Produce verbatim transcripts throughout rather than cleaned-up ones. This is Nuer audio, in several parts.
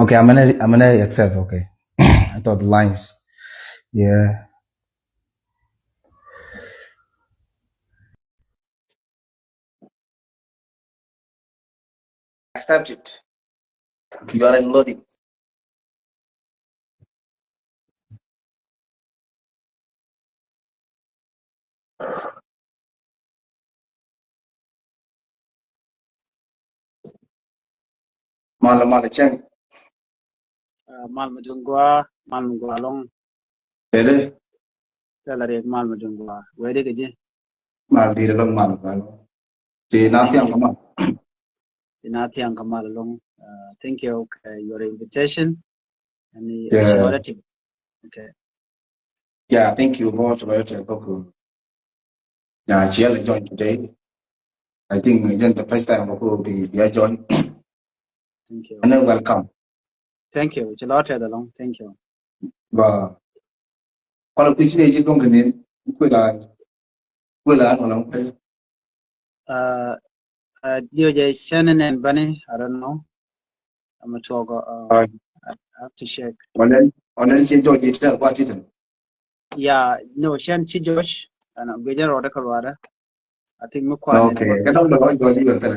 Okay, I'm gonna, I'm gonna accept. Okay. I thought the lines. Yeah. Accept it. You are in loading. Mal, mal, ceng. Ah, mal mi duŋ gua, mal mi gua lɔŋ. Dede. Tɛlɛ riɛk mal mi duŋ gua. Wee di kɛ ji̱. Mal di lɔŋ mal gua lɔŋ. Ti na thiaŋ kɛ mal. Ti na thiaŋ kɛ mal lɔŋ. Uh, thank you, uh, your invitation. And the, yeah, okay. Yeah, thank you very much. Yeah, ci yɛl join today. I think, uh, jɛn the first time bä ku bi, bi a join. Thank you. And then welcome. Thank you. Ci lɔ tɛth alɔŋ. Thank you. Ba. Kɔlɔ kui̱ ci ni ji̱ duɔ̱ŋ kɛ nin. Kui̱ la, kui̱ la an wala ŋuɛ. Uh, uh, diɔ jɛ cɛn nɛn bani, I don't know. I'm a talk, uh, I have to check. Ɔnɛn, ɔnɛn ci jɔc ji̱ tɛl kua tithin. Yeah, no, cɛn ci jɔc. Ana guic jɛ rɔɔdɛ kɛ luaadɛ. I think mi kua nɛn. Okay, kɛ dɔŋ dɔŋ jɔc ji̱ bɛ tɛl.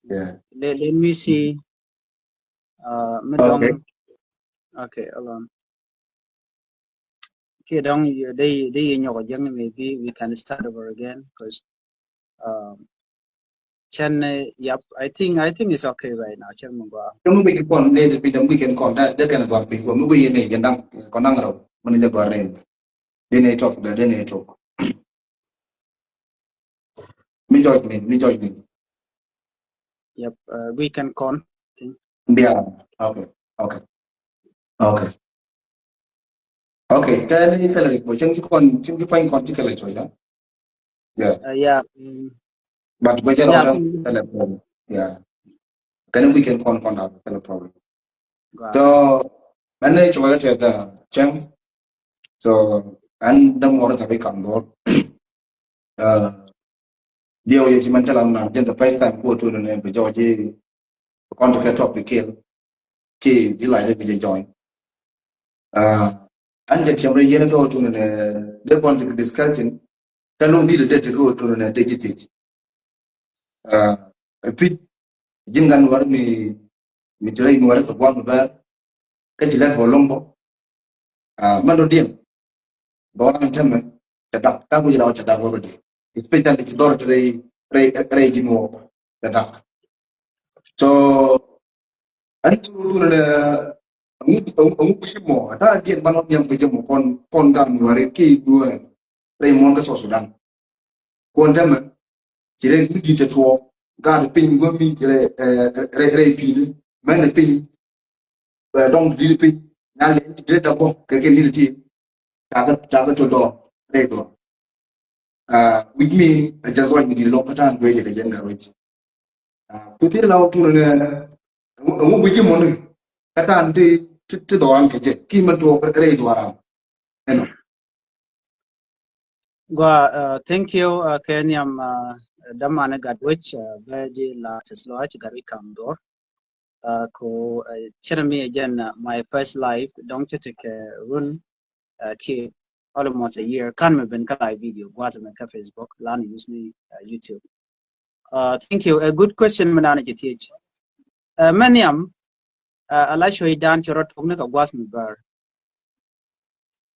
Yeah. Let, let me see. Uh, mi dɔŋ. Okay, hold on. Kiɛ dɔŋ, dee, dee yɛ nyɔk a jiäkni, maybe we can start over again, 'cause, um, cɛn, uh, yep, I think, I think it's okay right now. Cɛn mi gua. Dee mi guic kɔn, dee, dee piny, dee mi guic kɛn kɔn, dee, dee kɛn gɔr piny, kɔn mi guic yɛ ni, jɛ daŋ, kɔn daŋ rɛw, mi ni jɛ gɔr ni. Dee ni talk, dee, dee ni talk. Mi jɔc ni, mi jɔc ni. Yep, uh, we can con. Bia, okay, okay, okay. Okay, kɛ ni thilɛ rik bɔ cɛŋ ci kɔn, cɛŋ ci pany kɔn ci kɛ lɛ cuɔ, yeah? Yeah. Uh, yeah. Mm. But bɛ jɛ rɔ, yeah, thilɛ problem. Yeah. Kɛ ni weekend kɔn kɔn da thilɛ problem. So, ɛn ni cuɔ lɛ tɛ da cɛŋ. So, ɛn dämuɔr kɛ bi kam dhɔr. Uh, diɛw yɛ ci mɛn cä lam na jɛn the first time ku tun ni bi jɔɔc i̱ kɔn ti kɛ topic kiɛl ki di la jɛ bi jɛ join. Uh, an jɛ tiɛm rɛ yɛn kɛ tun ni dee kɔn ti discussion kɛ lung di dee ti kɛ tun ni dee ji̱ thiec. Uh, pi̱c ji̱n gan wär mi, mi ti rɛy nuɔri kɛ guam bär kä ci lɛt bɔ lɔŋ bɔ. Ah, mɛn dɔ̱diɛn dhɔran tämɛ cɛ dak, ka guic raw cɛ dak already. Especially ci dhɔr ti rɛy, rɛy, rɛy ji̱ nuɔɔk cɛ dak. So ɛn thurudun ɛn ɛŋu, ɛŋu guic mɔ ata diɛn ban wä nhiam kɛ jɛ mɔ kɔn, kɔn gam nuɔri ki nuɔri rɛy muɔn kä South Sudan. Kuɔn tämɛ ci rɛy mi di̱t cɛ tuɔɔk gaat piny guämi rɛy, rɛy, rɛy pi̱ni mɛn piny. Dɔŋ ti di̱t piny na lɛ ti dee dap bɔ kɛ kɛ ni̱n ti cakɛ, cakɛ to dɔɔr rɛy dɔɔr. Wi̱c mi a jɛ gɔc mi di̱t lɔŋ kä ta̱a̱n guecɛ kɛ jɛ ŋa̱r wec. Ku thil la wä tun nɛ ɛŋu guic mɔni kä ta̱a̱n ti, ti, ti dhɔran kɛ jɛ ki mɛn tuɔɔk rɛy dhɔran. Ɛnɔ. Gua, uh, thank you, uh, kɛ nhiam, uh, dämani Gatwec, uh, bɛ ji̱ la tɛth lɔac Gatwec kam duɔr. Uh, ko, uh, cɛn mi jɛn, uh, my first live dɔŋ cɛ tekɛ run, uh, ki almost a year kan mi ben kä live video gua̱th mi kä Facebook lan use ni, uh, YouTube. Uh, thank you. A good question mi nani ci thiec. Uh, mɛ nhiam, uh, ala cuɔ̱cdan cɛ rɔ tok ni kɛ gua̱th mi bär.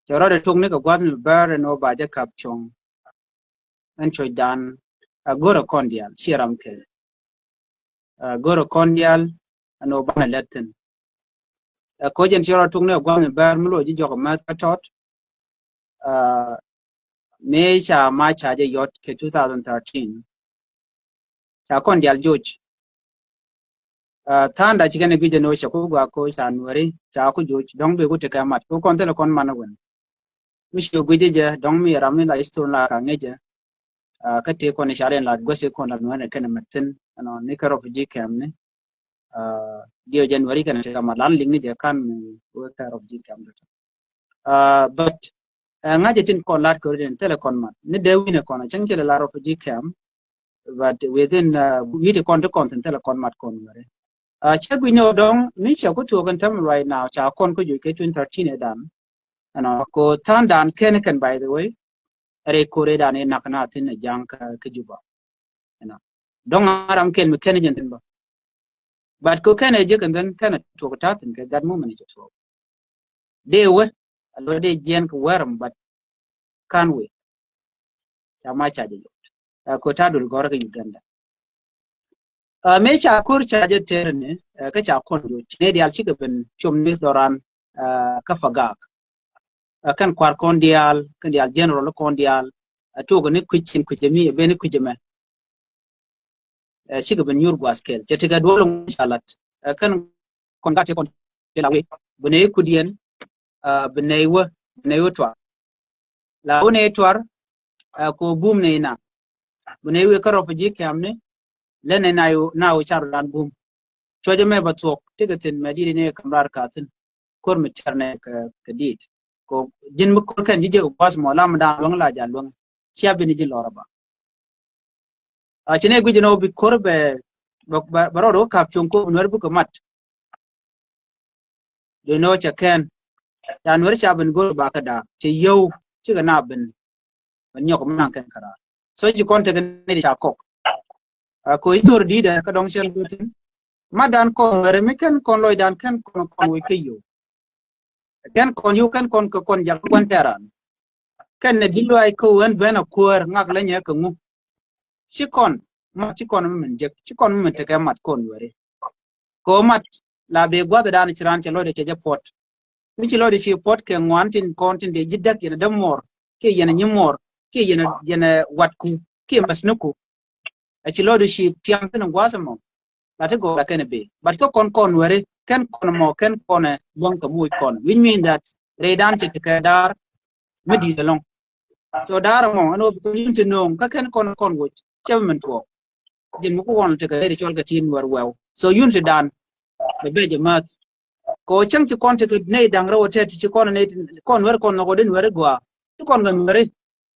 Cɛ rɔ dee tok ni kɛ gua̱th mi bär ɛn ɣöö ba jɛ kap cuɔ̱ŋ. Ɛn cuɔ̱cdan a go̱rɛ kɔn diaal ciɛ ram kɛ. Uh, go̱rɛ kɔn diaal ɛn ɣöö banɛ lɛt thi̱n. Ɛ koc ɛn cɛ rɔ tok ni kɛ gua̱th mi bär mi lo̱c ji̱ jɔk ɛ mɛth kä tɔt. Uh, mëë ca ma ca jɛ yɔt kɛ two thousand thirteen. Ca kɔn dial joc. Uh, tha̱a̱ŋda ci kɛn ɛ gui̱c jɛ ni wä cɛ ku gua ko ca nuɛri ca ku joc dɔ̱ŋ bi ku tekɛ mat ku kɔn thilɛ kɔn man wen. Mi ci gui̱c jɛ dɔ̱ŋ mi ram mi la iston la ka ŋi̱cɛ. Uh, kä tëë kɔn i̱ ca riɛn la guäth i̱ kɔn la nuɛri kɛn ɛ mɛt thi̱n ɛnɔ ni kä refugee camp ni. Uh, diɛ jɛ nuɛri kɛn tekɛ mat lan liŋ ni jɛ kan mi wä kä refugee camp. Uh, but uh, ŋa̱cɛ tin kɔn lat kɛ ri den thilɛ kɔn mat ni dee wi̱nɛ kɔn cäŋ thilɛ la refugee camp. But within, uh, wi̱i̱ ti kɔn ti kɔn thi̱n thilɛ kɔn mat kɔn wɛri. Cɛ guic ni ɔ dɔŋ mi cɛ ku tuɔk in term right now ca kɔn ku juc kɛ twenty thirteen ɛ dan. Ɛnɔ ko than dan kɛn kɛn, by the way, rɛy kore dan in nak na thin ɛ jaŋ kä Juba. Ɛnɔ dɔŋ aram kɛn mi kɛn jɛn thin bä. But ko kɛn ɛ jek and then kɛn ɛ tuɔk ta thin kɛ gat moment cɛ tuɔk. Dee wä a lo dee jiɛn kɛ wɛrɛm, but kan wee ca ma ca jɛ yot. Ɛ ko ta dul gɔrɛ kɛ Uganda. Ɛ mëë ca kor ca jɛ ter ni ɛ kä ca kɔn jo ci ni dial cikɛ ben com ni dhɔran ɛ kä Pagak. Ɛ kɛn kuar kɔn dial, kɛn dial general kɔn dial. Ɛ tuɔk ni kui̱c in kui̱c mi ɛ ben ni kui̱c mɛ. Ɛ cikɛ ben nyur guas kɛl cɛ tikɛ duɔl ŋuc ca lat. Ɛ kɛn kɔn gat cɛ kɔn ti la wee bi nɛy kudiɛn. Ɛ bi nɛy wä, bi nɛy wä tuar. La wä nɛy tuar. Ɛ ko bum nɛy na bi nɛy wee kä rɔp ji̱ kɛm ni. Lɛ nɛy na yo na wä car lan bum. Cuɔcɛ mɛ bä thuɔk tikɛ thin mɛ dit ni kam rar ka thin. Kor mi tiar nɛ kɛ dit ko ji̱n mi kor kɛn ji̱ jek guas mɔ lam dan luäŋ la ja luäŋ. Cia bi ni ji̱n lɔr aba. A ci nɛ guic ni wä bi kor bɛ bɛ rɔɔd wä kap cuŋ ko nuɛr bukɛ mat. Dee ni wä cɛ kɛn ca nuɛr ca ben go̱r ba kä daa cɛ yɛw cikɛ na ben. Bɛ nyɔk mi naŋ kɛn käraar so ci kɔn tekɛ ni di ca kɔk. Ko history di̱t ɛ kä dɔŋ cɛl go̱r thin. Mat dan kɔn nuɛr mi kɛn kɔn lɔc dan kɛn kɔn kɔn wec kä yɛw. Kɛn kɔn yio̱w kɛn kɔn kɛ kɔn jak kɛ gua̱n tɛran. Kɛn nɛ di̱t luaac kä ɣän ben a kuäär ŋak lä nyɛ kɛ ŋu. Ci kɔn mat ci kɔn mi min jek ci kɔn mi min tekɛ mat kɔn weri. Kɛ ɣöö mat la bee gua̱th dan ci raan cɛ lɔcdɛ cɛ jɛ puɔt. Mi ci lɔcdɛ ci puɔt kɛ ŋuan tin kɔn tin dee ji̱ däk yɛn a dämuɔr kiɛ yɛn a nyimuɔr kiɛ yɛn a yɛn a watku kiɛ mäthniku. A ci lɔcdɛ ci tiam thin gua̱th ɛmɔ. La ti gɔɔr a kɛn bi but kä kɔn kɔn weri kɛn kɔn mɔ kɛn kɔn ɛ luäŋ kɛ muc kɔn which mean that rɛy dan cɛ ti kɛ daar. Mi di̱i̱t ɛlɔŋ. So daar mɔ ɛn wä bi thon yun ti no̱o̱ŋ kä kɛn kɔn kɔn woc cɛ bi min tuɔɔk. Jin mi ku kɔn ti kɛ rɛy ti cɔl kɛ tin wär wɛw so yun ti dan. Bɛ bɛ jɛ math. Kɛ wä cäŋ ci kɔn ti kɛ nɛy da̱ŋ rɛw wä tɛt ti ci kɔn nɛy kɔn wär kɔn nhɔk wä di nuɛri gɔaa. Ti kɔn kɛ nuɛri.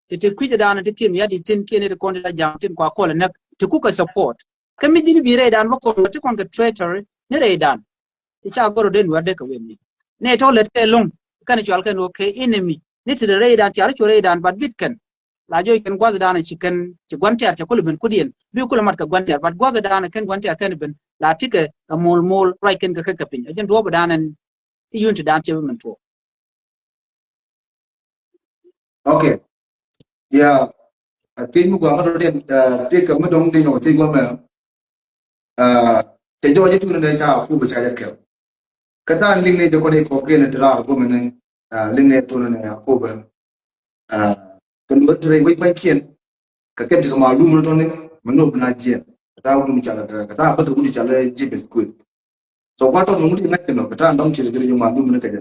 Ti ti kui̱c dan ti kim ya di thin kiɛ nɛy ti kɔn ti la ja̱ŋ tin kua kɔl ɛ näk ti kukɛ support. Kä mi ji̱n bi rɛydan bä kɔn wä ti kɔn kɛ traitor ni rɛydan. Ti ca gɔr wä den wär dee kɛ wen ni nɛ tɔ̱ lät kɛ lo̱ŋ. Kɛn cual kɛn wä kɛ enemy ni ti rɛydan tiar cu rɛydan bat bit kɛn. La jɔc kɛn gua̱thdan ci kɛn ci gua̱n tiar cɛ kulɛ ben kudiɛn bi kulɛ mat kɛ gua̱n tiar bat gua̱thdan kɛn gua̱n tiar kɛn ben la tikɛ kɛ mol mol ruac kɛn kɛ kɛ kɛ piny a jɛn duɔɔpdan ɛn. Ti yun ti dan cɛ bi min tuɔɔk. Okay. Yeah. A thiec mi gɔaa kä rɔ̱diɛn, uh, thiec kɛ mi dɔ̱ŋ di nyɔk thiec gɔmɛ. Uh, cɛ jɔɔc ji̱ thun ni ca Akobo ca jɛ kɛp. Kä ta̱a̱ liŋ ni jɛ kɔn i̱ kɔk kiɛn ti raar gɔmɛ ni, uh, liŋ ni thun ni Akobo. Uh, kɛ luɔt ti rɛy wec pa̱nykiɛn. Kɛ kɛn ti kɛ malum ni tɔni mi nop na jiɛn. Kɛ ta̱a̱ wut mi cal kɛ ta̱a̱ bäth wut cal ji̱ beth kueth. So kua tɔt mi ŋut iŋa̱c kɛ nɔ kɛ ta̱a̱ dɔ̱ŋ ci lɛ gɛr yɛ malum ni kɛ jɛ.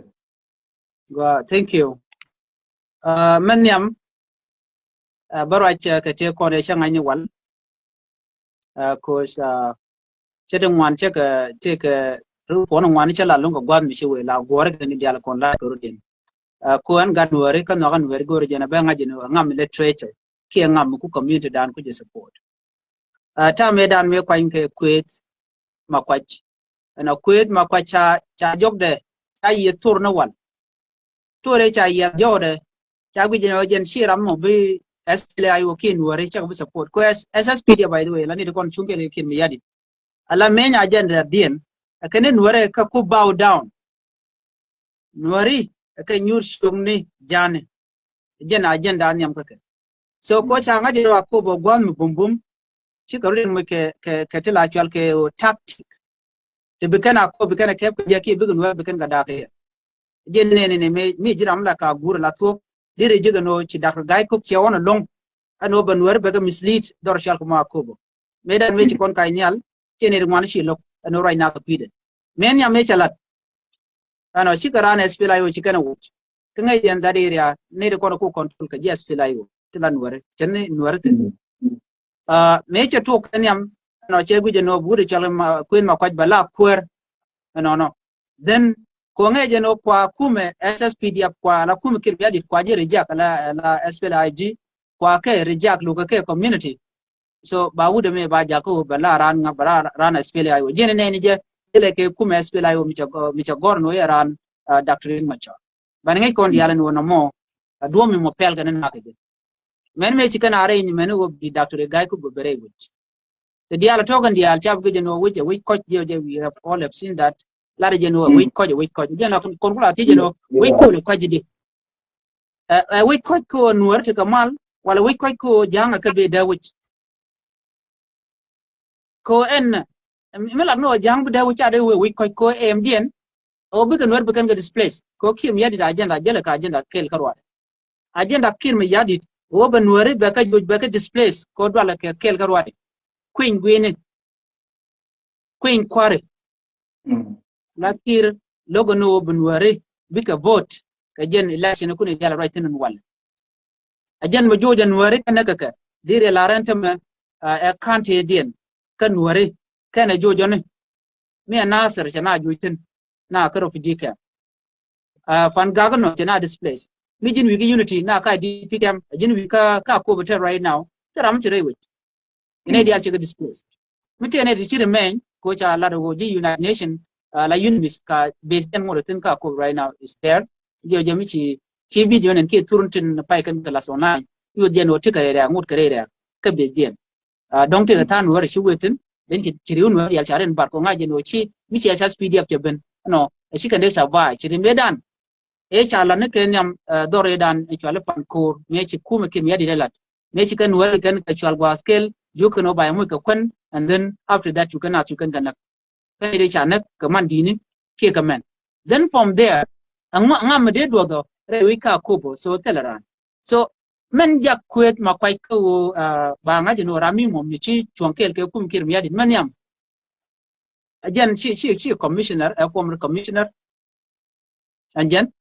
Gua, thank you. Uh, mɛ nhiam, uh, bä ruac, uh, kɛ tëë kɔn ɛ cä ŋa̱cni wal. Uh, cause, uh, cä ti ŋuan cä kɛ tëë kɛ ru puɔn ŋuan cä la luŋ kɛ gua̱th mi ci wee la guɔ̱ɔ̱r kɛ ni dial kɔn la kɛ ru diɛn. Uh, ko ɛn gat nuɛri kä nhɔk ɛn nuɛri go̱o̱r jɛn a bɛ ŋa̱c ni ŋam literature kiɛ ŋam mi ku community dan ku jɛ support. Uh, tam ëë dan mëë kuany kɛ kuëëth ma kuac. Ɛn a kuëëth ma kuac ca, ca jɔkdɛ ca yiëth thor ni wal. Thor ëë ca yiëth jɔkdɛ ca guic jɛn ɔ jɛn ci ram mɔ bi S P L A I O kiɛ nuɔri cak bi support. Ku S, S S P D F, by the way, la ni di kɔn cuŋ kɛn kiɛn mi yadi. Ala meny agenda diɛn. Ɛ kɛn ni nuɔri kä ku bow down. Nuɔri ɛ kɛ nyuur cuŋni jani. Jɛn agenda nhiam kä kɛ. So ko ca ŋa̱c jɛ wa Akobo gua̱a̱th mi bumbum. Cikɛ rut in muc kɛ, kɛ, kɛ ti la cual kɛ o tactic. Ti bi kɛn Akobo bi kɛn a kɛp kɛ jɛ kiɛ bikɛ nuɛr bi kɛn kɛ dak kɛ yɛ. Jɛn nɛni ni mi, mi ji̱ ram la ka gur la thuɔk. Diri jikɛ no ci dak kɛ ga̱y kok ciɛ wɔn a loŋ. Ɛn o bɛ nuɛr bɛ kɛ mislead dhɔr cual kɛ mɔ Akobo. Mëë dan mëë ci kɔn kac nhial, kiɛ ni ri ŋuan ci lo̱k, ɛn ruac na kɛ kui̱dɛ. Mëë nhiam mëë cɛ lat. Ɛn ɔ cikɛ ran S P L A I O ci kɛn a wuc. Kä ŋäc yɛn that area, ni ri kɔn a ku control kɛ ji̱ S P L A I O. Ti la nuɛri, cɛ ni nuɛri thin. Mëë cɛ tuɔk kɛ nhiam, ɛn ɔ cɛ guic ɛn ɔ bi wut ɛ cɔl ma kuën ma kuac bɛ la kuäär. Ɛn ɔ nɔ. Then, ko ŋäc ɛn ɔ kua kumɛ S S P D F kua la kumɛ kir bia dit kua ji̱ reject la, la S P L A I G. Kua kɛ reject lukɛ kɛ community. So ba wut ɛmɛ ba jakä wä bɛ la ran ŋa bɛ la ran S P L A I O. Ji̱n nɛni jɛ Jälɛ kɛ kumɛ S P L A I O mi cɛ gɔ̱r, mi cɛ gɔ̱r ni wä yɛ raan, ah, Doctor Riek Machar. Ban ŋäc kɔn diaal ni wä nɔmɔ, a duɔ̱ɔ̱p mi mɔ pɛl kɛ ni nak kɛ jɛ. Mɛn mëë ci kɛn a rɛy ni mɛn wä bi Doctor Gai Kop bɛ rɛy wec. Ti diaal tɔ̱ kɛn diaal cap kɛ jɛ ni wä wec, ɛ wec kɔc jɛ, jɛ, we have all have seen that. Lar jɛ ni wä wec kɔc, ɛ wec kɔc. Jɛ na kɔn kula ti jɛ ni wä wec kɔc, ɛ kɔc jɛ di. Ɛ, ɛ wec kɔc kɛ wä Nuäär ti kɛ mal, wala wec kɔc kɛ wä Ja̱a̱ŋ ɛ kɛ bɛ dee wec. Ko ɛn mi lat ni ɔ Ja̱a̱ŋ bi dee wi̱c ca dee wee wi̱c kɔc ko ɛm diɛn. Ɔ bikɛ Nuäär bikɛn kɛ displace ko Kiir Mayardit agenda jälɛ kɛ agenda kɛl kä ruaadɛ. Agenda Kiir Mayardit ɔ bɛ Nuääri bɛ kɛ juɔc bɛ kɛ displace ko dualɛ kɛ kɛl kä ruaadɛ. Kui̱ny gui̱ni, kui̱ny kua̱ri. La Kiir lo̱k ni ɔ bɛ Nuääri bikɛ vote kɛ jɛn election kuni dialɛ ruac thin in walɛ. A jɛn mi jo̱o̱c a Nuääri kɛnɛ kɛ kɛ diri la rɛn tämɛ, ah, ɛ county diɛn kä Nuääri kɛnɛ jo̱o̱c ɔni. Mi a Nasir cɛ na jo̱o̱c thi̱n na kä refugee camp. Ah, Fangak nɔ cɛ na displace. Mi ji̱n wi̱i̱ kä Unity na ka D P camp, a ji̱n wi̱i̱ kä, kä Akobo te right now. Thil ram mi ci rɛy wec. Inɛ diaal cikɛ displace. Mi tëë nɛ ti ci remain ko ca lat ɣöö ji̱ United Nation, ah, la UNMISS ka base den ŋot thi̱n ka Akobo right now is there. Jiɔ jɛ mi ci, ci video nɛn kiɛ thurun tin pay kɛn kɛ la online. Yuɔth jɛ ni ɣöö ti kɛ rɛy rɛ̈ɛ̈k ŋot kɛ rɛy rɛ̈ɛ̈k kä base diɛn. Ah, dɔ̱ŋ tëë kɛ tha̱a̱n Nuäär ci wee thi̱n, then ci, ci riw Nuäär diaal ca rin bar ko ŋa̱c jɛ ni ɣöö ci, mi ci S S P D F cɛ ben. Ɛnɔ, ɛ ci kɛn dee survive, ci rim dee dan. Ëë ca lat ni kɛ nhiam, eh, dhɔr ëëdan ɛ cual i̱ Pan Ko̱o̱r mëë ci kumɛ Kiir Mayardit ɛ lat. Mëë ci kɛn Nuääri kɛn kɛ cual gua̱a̱th kɛl, jiök kɛn ɣöö ba yɛ moc kɛ kuän, and then after that cu kɛn naath cu kɛn kɛ näk. Kɛn ëë ca näk kɛ man di̱i̱ni kiɛ kɛ mɛn. Then from there, ɛŋa, ɛŋa mi dee duɔth ɔ rɛy wi̱c kä Akobo, so thilɛ raan. So mɛn jak kuëëth ma kuac kä ɣöö, ah, ba ŋa̱c ɛn ɣöö ram mi mɔ mi ci cuɔ̱ŋ kɛɛl kɛ kum Kiir Mayardit mɛn nhiam. A jɛn ci, ci, ci commissioner, a former commissioner. And jɛn,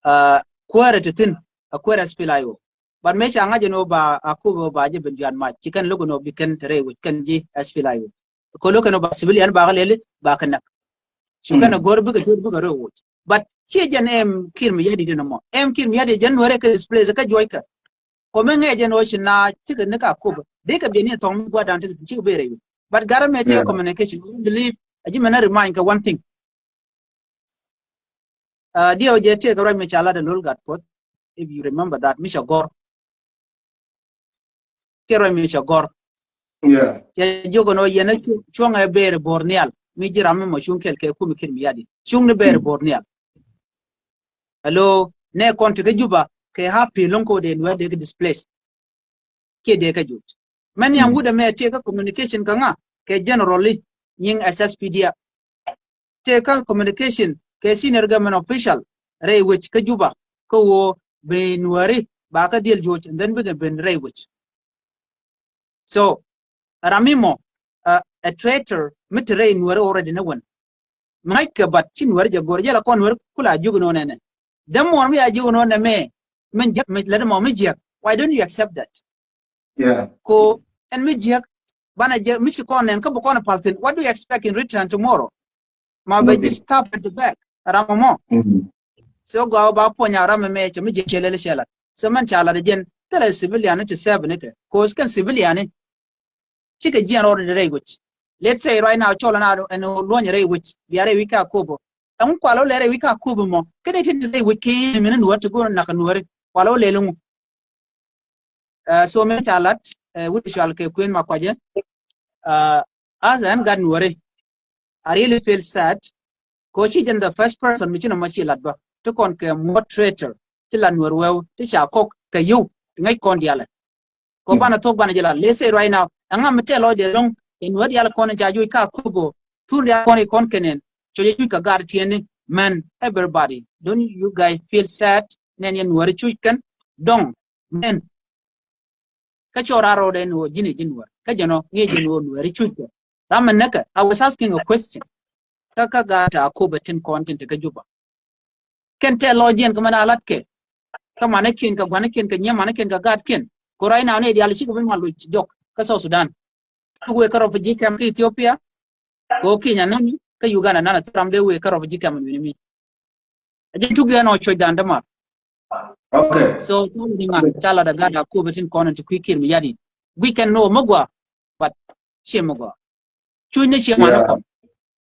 ah, kuäärɛ ti thi̱n, a kuäärɛ S P L A I O. But mëë ca ŋa̱c ɛn ɣöö ba Akobo ba jɛ ben diaal mac, ci kɛn lo̱k ɛn ɣöö bi kɛn te rɛy wec kɛn ji̱ S P L A I O. Ko lo̱k ɛn ɣöö ba civilian ba kɛ lɛli ba kɛ näk. Cu kɛn a go̱r bikɛ duer bikɛ rɛy wec. But ci jɛn ɛm Kiir Mayardit ɛn ɛmɔ. Ɛm Kiir Mayardit jɛn Nuäärɛ kɛ displace kä juɔckɛ. Kɔmɛ ŋɛɛ jɛn ɣöö ci na cikɛ ni ka Akobo. Dee kɛ biɛ ni thɔŋ mi gua̱dan ti cikɛ ben rɛy wec. But garɛ mɛ cikɛ communication. I believe a ji̱ mɛn a remind kɛ one thing. Ah, diɛ wä jɛ tëë kɛ ruac mi ca lat a Lol Gatkuɔth. If you remember that, mi ca gɔr. Tëë ruac mi ca gɔr. Yeah. Cɛ jiök ɛn ɣöö yɛn a cu-, cuɔ̱ŋ ɛ ber bo̱r nhial. Mi ji̱ ram mi mɔ cuŋ kɛl kɛ kum Kiir Mayardit. Cuŋ ni ber bo̱r nhial. Hello, nɛ kɔn ti kä Juba kɛ happy lo̱ŋ ko dee Nuäär dee kɛ displace. Kiɛ dee kɛ juɔc. Mɛn nhiam wut ɛmɛ tëë kä communication kä ŋa kɛ general i̱ nyiŋ S S P D F. Tëë kä communication kɛ senior government official rɛy wec kä Juba kä ɣöö ben Nuääri ba kä dhiel juɔc and then bikɛ ben rɛy wec. So ram mi mɔ, ah, a traitor mi te rɛy Nuääri already ni wen. Mac kɛ bat ci Nuäär jɛ go̱r jɛ la kɔn Nuäär kula jiök ni wä nɛnɛ. Dämuɔr mi a jiök ni wä nɛ mɛ, min jiäk, mi lät mɔ mi jiäk. Why don't you accept that? Yeah. Ko ɛn mi jiäk, banɛ jiäk mi ci kɔn nɛn kä bi kɔn pal thin. What do you expect in return tomorrow? Ma bɛ ji̱ stab at the back. Ram mɔ. So gɔaa ba puɔnya ram mɛ cɛ mi jiäk cɛ lɛli cɛ lat. So mɛn ca lat jɛn thilɛ civilian ni ti serve ni kɛ. Cause kɛn civilian ni cikɛ jiɛn rɔɔdɛ rɛy wec. Let's say right now cɔl ɛn a, ɛn luɔ̱ny rɛy wec bia rɛy wi̱c ka Akobo. Ɛŋu kual wä lɛ rɛy wi̱c ka Akobo mɔ kɛn itin ti rɛy wec kɛ in minit Nuäär ti go̱o̱r nak Nuääri kual wä lɛ liŋu. Uh, so mɛ ca lat, uh, wut cual kɛ kuën ma kuacɛ. Uh, as ɛn gat Nuääri, I really feel sad. Ko ci jɛn the first person mi ci nɔmɔ ci lat bä ti kɔn kɛ muɔt traitor ti la Nuäär wɛw ti ca kɔk kɛ yio̱w ti ŋäc kɔn dialɛ. Ko banɛ thok banɛ jɛ la. Let's say right now, ɛŋa mi tɛl lɔcdɛ lo̱ŋ in wä dial kɔn in ca juc ka Akobo, thur dial kɔn in kɔn kɛnɛn. Cocɛ juc kɛ gar tiɛni, man, everybody, don't you guys feel sad? Nɛn yɛn Nuääri cuc kɛn dɔŋ, man. Kä cɔ rar rɔɔdɛ ni wä ji̱n ɛ ji̱n wä kä jɛn ɔ ŋiɛ jɛn wä Nuääri cuc kɛn. Ram mi näkɛ, I was asking a question. Kä kä gaat ta Akobo tin kɔn tin te kä Juba. Kɛn tɛl lɔcdiɛn kɛ mɛn a lat kɛ. Kä manikiɛn kɛ guanikiɛn kɛ nyiɛ manikiɛn kɛ gaatkiɛn. Ko right now ni diaal cikɛ bi mal loc jɔk kä South Sudan. Tuk wek kä refugee camp kä Ethiopia. Ko Kenya nani kä Uganda nani thil ram dee wek kä refugee camp ni mi. A jɛ tuk diɛn ɔ coc dan dämaar. Okay. So ca lat ŋa ca lat a gat a Akobo tin kɔn ti kui̱ Kiir Mayardit. Guic kɛn ni wä mi gua. But ciɛ mi gua. Cuc ni ciɛ man kɔn.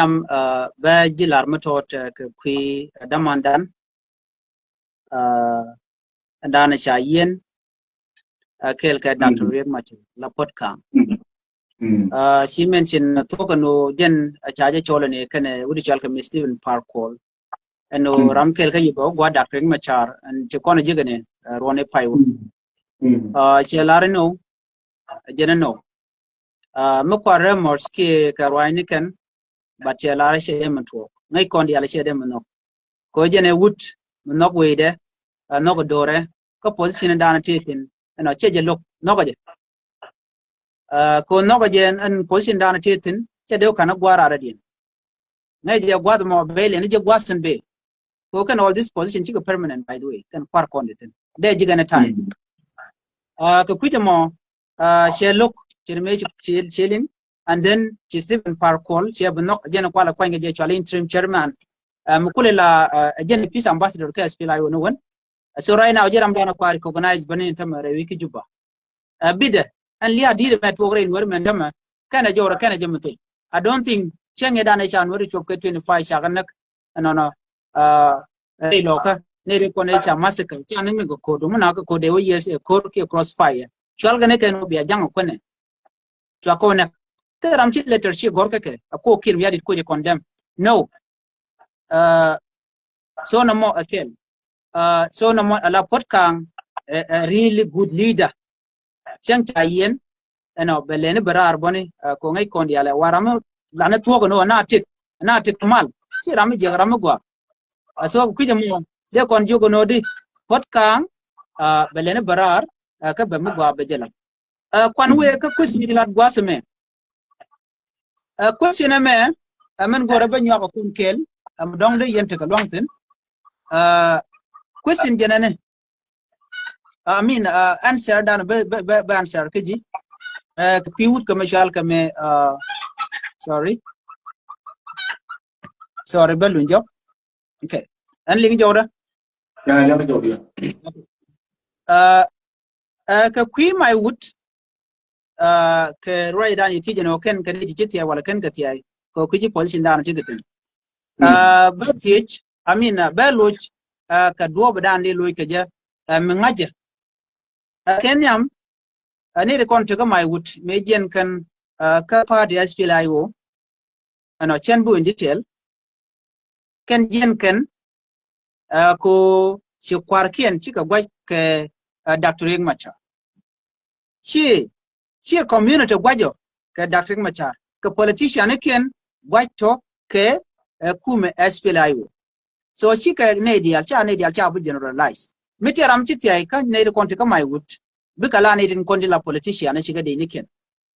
nhiam, uh, bɛ ji̱ lar mi tɔt, uh, kɛ kui̱, uh, dämandan, uh, ɛn dan ca yiɛn, uh, kɛl kɛ Doctor Riek Machar la Puɔt Kaŋ. Uh, ci mention thuɔk ɛn ɣöö jɛn, uh, ca jɛ cɔl ɛn ɛ kɛnɛ wut cɔal kɛ mi Stephen Par Kuol. Ɛn ɣöö ram kɛl kä Juba wä gua̱a̱th Doctor Riek Machar ɛn ci kɔn ji̱ kɛnɛ, uh, ruɔn ɛ pay wä. Uh, cɛ lar ɛn ɣöö jɛn ɛn ɣöö, uh, mi kua̱r rumors kiɛ kɛ ruacni kɛn, but cɛ lar cɛ dee mi tuɔɔk. Ŋäc kɔn diaal cɛ dee mi nhɔk. Kɛ ɣöö jɛn ɛ wut mi nhɔk wecdɛ, uh, nhɔk do̱rɛ, kä position dan tëë thi̱n, you know, cɛ jɛ lo̱k, nhɔkɛ jɛ. Uh, kɛ ɣöö nhɔkɛ jɛ ɛn position dan tëë thi̱n, cɛ dee wä ka̱n ɛ gua̱a̱r raar rɛdiɛn. Ŋäc jɛ gua̱th mɔ bɛ liɛn jɛ gua̱th thi̱n bee. Kɛ ɣöö kɛn all this position cikɛ permanent, by the way, kɛn kua̱r kɔn di thi̱n. Dee ji̱ kɛn ɛ time. Uh, kɛ kui̱c ɛmɔ, uh, cɛ lo̱k, cɛ ri mëë ci, ci, ci liŋ, and then ci Stephen Par Kuol, cɛ bi nhɔk, jɛn kualɛ kuany kɛ jɛ cɔal interim chairman. Uh, mi kulɛ la, uh, jɛn peace ambassador kɛ S P L A I O ni wän. So right now, ji̱ ram dan kua̱r recognize bäni in tämɛ rɛy wi̱i̱ ki Juba. Uh, bidɛ, ɛn lia̱a̱ di̱i̱t mɛ tuɔk rɛy Nuäri mɛn tämɛ, kɛnɛ jɔwrɛ, kɛnɛ jɛ mi thil. I don't think cäŋ ɛ dan ɛ ca Nuäri cuɔp kɛ twenty five ca kɛ näk, ɛnɔnɔ, uh, rɛy lɔkä, ni rɛy kɔn ɛ ca massacre, ca ni mi kɛ ko̱r, duŋ mi na kɛ ko̱r dee wä yes ɛ ko̱r kiɛ crossfire. Cual kɛ ni kɛn wä bia jaŋ ɛ kuɛnɛ. Cua kɔn nɛk. Thil ram ci letter ci gɔ̱r kä kɛ, a kuɔ Kiir Mayardit kuɔ jɛ condemn. No. Uh, so nɔmɔ ɛ kɛl. Uh, so nɔmɔ a la Puɔt Kaŋ, a, a really good leader. Cäŋ ca yiɛn, ɛnɔ, bɛ lɛni bɛ raar bɔni, uh, kɛ ŋäc kɔn diaal ɛ wa ram mi lanɛ thuɔk ɛn ɣöö na tik, na tik mal. Ci ram mi jiɛk ram mi gɔaa. A so kui̱c ɛmɔ, dee kɔn jiök ɛn ɣöö di, Puɔt Kaŋ, uh, bɛ lɛni bɛ raar, uh, kä bɛ mi gɔaa bɛ jɛ la̱t. Uh, kuan wee kä question ti lat gua̱a̱th ɛmɛ. Uh, question ɛmɛ, uh, min go̱rɛ bä nyuak ɛ kun kɛl, uh, mi dɔ̱ŋ dee yɛn tekɛ luaŋ thi̱n. Uh, question jɛn ɛnɛ. I mean, uh, answer dan bä, bä, bä, bä answer kä ji̱. Uh, kɛ kui̱ wut kɛ mɛ cual kɛ mɛ, uh, sorry. Sorry, bä luny jɔk. Okay. Ɛn liŋ jɔwdä? Ya, liŋ jɔwdä. Uh, uh, kɛ kui̱ may wut, uh, kɛ ruacdan i̱ thiec ɛn ɣöö kɛn kɛ ni ti ci thia̱a̱c wala kɛn kɛ thia̱a̱c, kɛ kui̱ ci position dan ti kɛ thi̱n. Uh, bä thiec, I mean, uh, bä loc, uh, kɛ duɔɔp dan di loc kɛ jɛ, uh, mi ŋa̱cä. Uh, kɛ nhiam, Ɛ, nɛy ti kɔn tekä Maiwut mëë jiɛn kɛn, ɛ, kä party S P L A I O. Ɛnɔ, cɛn bi wä in detail. Kɛn jiɛn kɛn, ɛ, ko ci kua̱rkiɛn cikɛ gua̱c kɛ, ɛ, Doctor Riek Machar. Ci, ci community gua̱c ɔ kɛ Doctor Riek Machar. Kɛ politician kiɛn gua̱c tɔ kɛ, ɛ, kumɛ S P L A I O. So cikɛ nɛy diaal, ca nɛy diaal ca bi generalize. Mi ti ram ci thiay kä nɛy ti kɔn ti kä Maiwut. Bikɛ la nɛy ti kɔn ti la politician cikɛ dec ni kiɛn.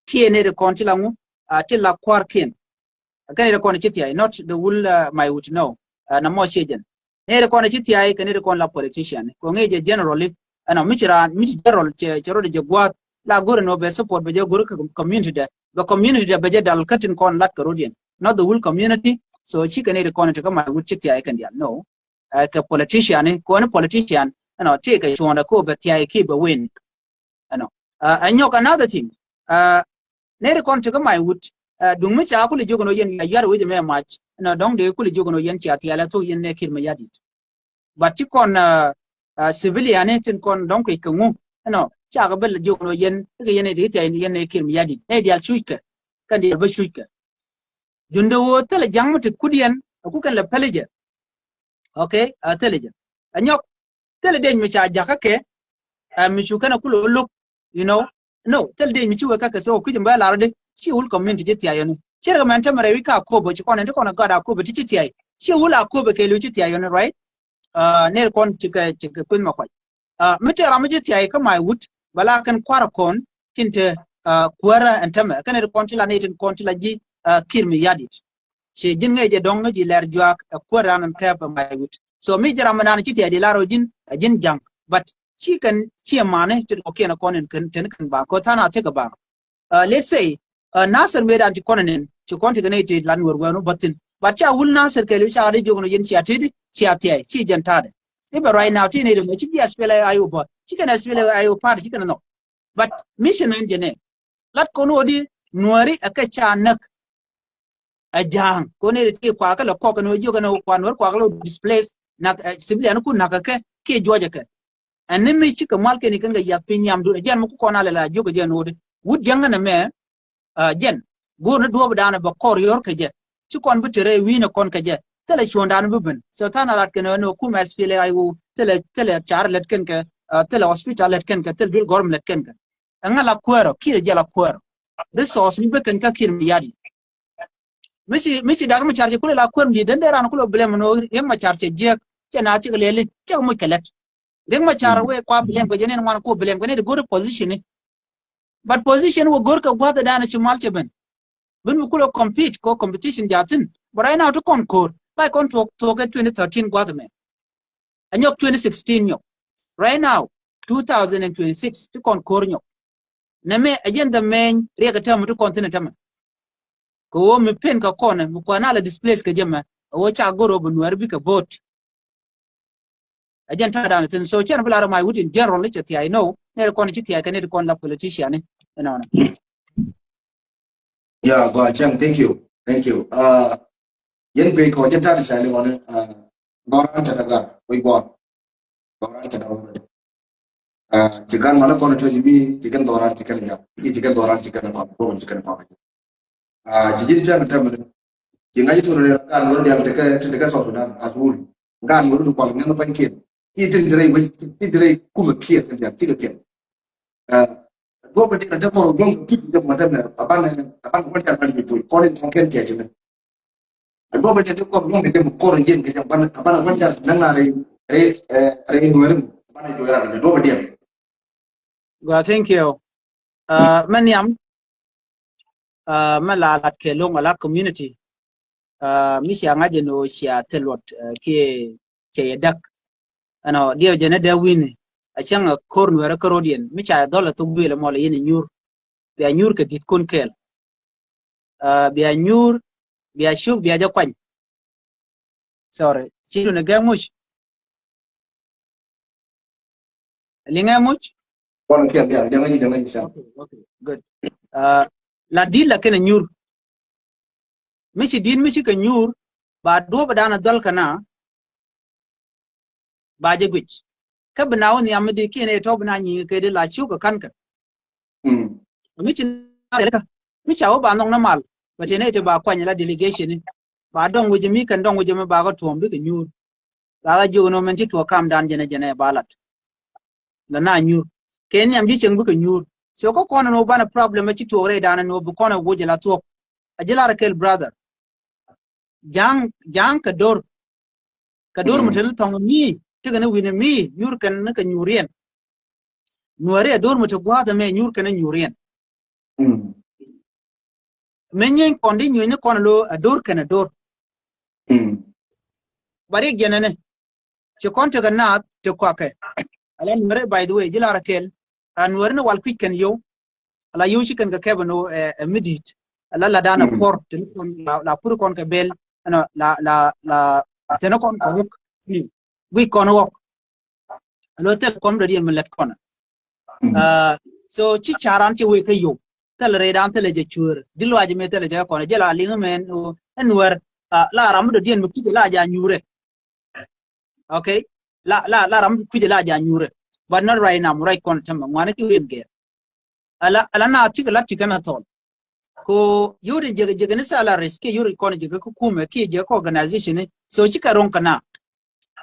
Kiɛ nɛy ti kɔn ti la ŋu, a, ti la kua̱rkiɛn. Kɛ nɛy ti kɔn ci thiay, not the whole, uh, Maiwut, no. Uh, na mɔ cie jɛn. Nɛy ti kɔn ci thiay kɛ nɛy ti kɔn la politician. Kɔ ŋi̱i̱c jɛ generally, ɛnɔ, mi ci raan, mi ci general cɛ, cɛ rɔ di jɛ gua̱a̱th. La go̱r ɛn ɔ bɛ support bɛ jɛ go̱r kɛ community dɛ. Bɛ community dɛ bɛ jɛ dal kä tin kɔn lat kɛ rɔ̱diɛn. Not the whole community. So cikɛ nɛy ti kɔn ti kä Maiwut ci thiay kɛn diaal. No. Ɛ, kɛ politician ni, kɔn politician, ɛnɔ, tëëkɛ cuɔ̱ɔ̱ŋdɛ kɛ ɣöö bɛ thiay kiɛ bɛ win. Ɛnɔ. Ɛ, ɛ nyɔk another thing. Ɛ, nɛy ti kɔn ti kä Maiwut, ɛ, duŋ mi ca kulɛ jiök ɛn ɣöö yɛn ya yuar wec ɛmɛ mac, ɛnɔ, dɔ̱ŋ dee kulɛ jiök ɛn ɣöö yɛn cia thia̱a̱lɛ thok yɛn nɛ Kiir Mayardit. But ti kɔn, ɛ, ɛ, civilian ni tin kɔn dɔ̱ŋ kui̱c kɛ ŋu, ɛnɔ, cakɛ bä lɛ jiök ɛn ɣöö yɛn, ikɛ yɛn ɛ ti thia̱a̱ yɛn nɛ Kiir Mayardit. Nɛy diaal cuckɛ, kɛn diaal bä cuckɛ. Jundɛ ɣöö thilɛ ja̱ŋ mi ti kut yɛn, ɛ ku kɛn lɛ päl jɛ. Okay, a thilɛ jɛ. A nyɔk, thilɛ dec mi ca jakä kɛ, ɛ, mi cu kɛn a kulɛ lo̱k, you know. No, thilɛ dec mi ci wek kä kɛ so kui̱c mi bä lar di, ci wul community ci thiay yɔni. Ci rɛ mɛn tämɛ rɛ wi̱c kä Akobo, ci kɔn in ti kɔn a gɔt Akobo ti ci thiay. Ci wul Akobo kɛ liw ci thiay yɔni, right? Ɛ, nɛy ti kɔn ci kɛ, ci kɛ kueth ma kuac. Ɛ, mi tëë ram mi ci thiay kä Maiwut, bɛ la kɛn kua̱r kɔn tin te, ɛ, kuäärä ɛn tämɛ. Kɛn nɛy ti kɔn ti la nɛy tin kɔn ti la ji̱, ɛ, Kiir Mayardit. Ci ji̱n ŋäc jɛ dɔ̱ŋ ŋäc ji̱ lɛr juak, ɛ, kuäär ran ɛn kɛɛp ɛ Maiwut. So mi ji̱ ram mi naan ci thiay di lar ɔ ji̱n, ɛ, ji̱n ja̱ŋ. But ci kɛn ci mani ti kɔkiɛn kɔn in kɛn ten kɛn baŋ kɔ tha̱a̱ŋ a thiek kɛ baŋ. Ɛ, let's say, ɛ, Nasir mëë dan ci kɔn in ci kɔn ti kɛ nɛy ti lan wär wɛn wä bäthin. But ca wul Nasir kɛɛliw ca di jiök ni yɛn cia tidi, cia thiay, ci jɛn ta̱a̱dɛ. Even right now, ti nɛy ti mɛ ci ji̱ S P L A I O bä, ci kɛn S P L A I O party, ci kɛn nhɔk. But mission ɛn jɛ nɛ. Lat kɔn wä di Nuääri ɛ kɛ ca näk. Ɛ ja̱a̱ŋ kɔn nɛy ti kua kɛ lɛ kɔk kɛn wä jiök kɛn wä kua Nuääri kua kɛ lɛ displace, nak, ɛ, civilian ku nak kɛ kɛ, kiɛ juɔc kɛ. Ɛn ni mi cikɛ mual kɛn ikɛn kɛ yath piny yamdun, ɛ jɛn mi ku kɔn a lɛ la jiök kɛ jɛn wä di. Wut jiäŋ ɛn ɛmɛ, ɛ, jɛn. Go̱o̱r ni duɔ̱ɔ̱p dan bɛ kɔr yɔr kɛ jɛ. Ci kɔn bi te rɛy wi̱i̱ ni kɔn kɛ jɛ. Thilɛ cuɔ̱ɔ̱ŋdan bi ben. So tha̱a̱ŋ a lat kɛn ɣän ɣöö kumɛ S P L A I O, thilɛ, thilɛ car lät kɛn kɛ, ɛ, thilɛ hospital lät kɛn kɛ, thilɛ duel gɔrm lät kɛn kɛ. Ɛŋa la kuäärä, Kiir jɛ la kuäärä. Resource ni bä kɛn kä Kiir Mayardit. Mi ci, mi ci Dak Macar ci kulɛ la kuäär mi di den dee ran kulɛ blame ni Riek Macar cɛ jiäk, cɛ na cikɛ lɛli, cɛ muc kɛ lɛt. Riek Macar wee kua blame kɛ jɛ ni ŋuan ku blame kɛ ni di go̱r position ni. But position wä go̱r kɛ gua̱th dan ci mal cɛ ben. Bin mi kulɛ compete kɔ competition ja̱thin. But right now ti kɔn ko̱r. Bai kɔn tuɔk, tuɔk kɛ twenty thirteen gua̱th mɛ. A nyɔk twenty sixteen nyɔk. Right now, two thousand and twenty-six, ti kɔn ko̱r nyɔk. Nɛmɛ, a jɛn the main riɛk a tɛmɛ ti kɔn thin a tɛmɛ. Kɛ wä mi pen ka kɔn, mi kuan a la displace kɛ jɛ mɛ, a wä ca go̱r wä bi Nuäär bikɛ vote. A jɛn ta̱a̱ dan thin. So, cɛn bi la rɛ Maiwut in general ni cɛ thiay, no, nɛy ti kɔn ci thiay kɛ nɛy ti kɔn la politician ni, you know. Yeah, go ahead, thank you. Thank you. Uh, yɛn guic kɔ jɛ ta̱a̱ di ca liŋ ɔni, uh, gɔran cɛ dɛ gar, guic gɔr. Gɔran cɛ dɛ gar. Uh, ci gan mani kɔn tɔ ji̱ mi, ci kɛn gɔran ci kɛn jam. Ci kɛn gɔran ci kɛn kɔn, gɔran ci kɛn kɔn. Uh, ji̱ ji̱n cɛ mi tɛmɛ ni. Ci ŋa̱c ci tuɔrɛ gan wä dial tekɛ, tekɛ South Sudan, as wul. Gan wä du kɔn ŋɛn bany kiɛn. Ci tin dirɛ wä, tin dirɛ kumɛ kiɛn, tin dirɛ tikɛ kiɛn. Uh, duɔpɛ dial tekɛ kɔr gua̱ŋ kɛ kut jɛ mɔ tɛmɛ, aban, aban wä dial mani ji̱ tuɔr, kɔn in kɔn kɛn tiɛ ji̱ mɛ. Duɔpɛ jɛ ti kɔr nyɔŋ kɛ jɛ mɛ kɔr yɛn kɛ jɛ ban, ban ban jɛ nɛ ŋa rɛy, rɛy, eh, rɛy Nuäär mɛ, ban jɛ duɔpɛ jɛ. Gua, thank you. Uh, mɛ nhiam, uh, mɛ la lat kɛ loŋ a la community. Uh, mi cia ŋa̱c jɛ ni ɣöö cia thil luɔt, uh, kiɛ cɛ yɛ däk. Ɛnɔ, diɛw jɛ ni dee wi̱ni. A cäŋ a ko̱r Nuäärä kä ro̱d yɛn. Mi ca yɛ dhɔl a thok duëël ɛmɔ lɛ yɛn ɛ nyuur. Bia nyuur kɛ di̱t kun kɛɛl. Ah, bia nyuur, bia cuk, bia jɛ kuany. Sorry. Ci dun ɛ gɛŋ muc. Liŋɛ muc? Kɔn kiɛ bia, jɛ ŋa̱c, jɛ ŋa̱c, sir. Okay, okay, good. Ah, la di̱t la kɛn ɛ nyuur. Mi ci di̱t mi ci kɛ nyuur, ba duɔ̱ɔ̱p dan a dhɔl kɛ na, ba jɛ guic. Kä bi na wä nhiam mi di kiɛn ɛ tɔ̱ bi na nyiŋ kɛ di la cuk kɛ ka̱n kɛ. Mi ci na rɛl kä mi ca wä ba nhɔk ni mal. Bɛ tëë nɛ iti ba kuany la delegation ni ba dɔŋ wi̱cɛ mi kɛn dɔŋ wi̱cɛ mi ba kä tuɔm bikɛ nyuur. Ba kä jiök ni wä mɛn ci tuɔɔk kam dan jɛnɛ jɛnɛ ba lat. La na nyuur kɛ nhiam ji̱ cieŋ bikɛ nyuur. So kä kɔn ni wä banɛ problem ci tuɔɔk rɛy dan ni wä bi kɔn ɛ wuc la thuɔk. A ji̱ lar kɛl brother. Ja̱a̱ŋ ja̱a̱ŋ kɛ dor. Kɛ dor mi te ni thɔŋ mi tekɛ ni wi̱n mi nyuur kɛn ni kɛ nyuuriɛn. Nuɔri a dor mi te gua̱a̱th ɛmɛ nyuur kɛn ni nyuuriɛn. Mi nyieeny kɔn di nyuuny ni kɔn lo a dor kɛn a dor. Ba riɛk jɛn ɛni ci kɔn tekɛ naath te kuakɛ. Ala nuɔri by the way ji̱ lar a kɛl a nuɔri ni wal kui̱c kɛn yow. Ala yow ci kɛn kɛ kɛp ɛn ɣöö ɛ mi di̱i̱t. Ala la dan a kuɔr te ni kɔn la pur kɔn kɛ bel ɛn la la la te ni kɔn kɛ wuk. Guic kɔn ɣɔk. Alo thil kɔn dɔ̱diɛn mi lɛt kɔn. So ci caran ci wek kä yow thil rɛydan thil jɛ cuer di luac mi thil jɛ kɔn jɛ la liŋ mɛn. Ɛn wɛr la ram mi dɔ̱diɛn mi kui̱c la ja nyuure. Okay. La la la ram mi kui̱c la ja nyuure. But not right now, right kɔn tämɛ ŋuani ki win gɛr. Ala ala na tik la tik na thol. Ko yuri jege jege ni salaries ke yuri kɔn jege ku kume ke jege ko organization ni. So ci ka rong kana.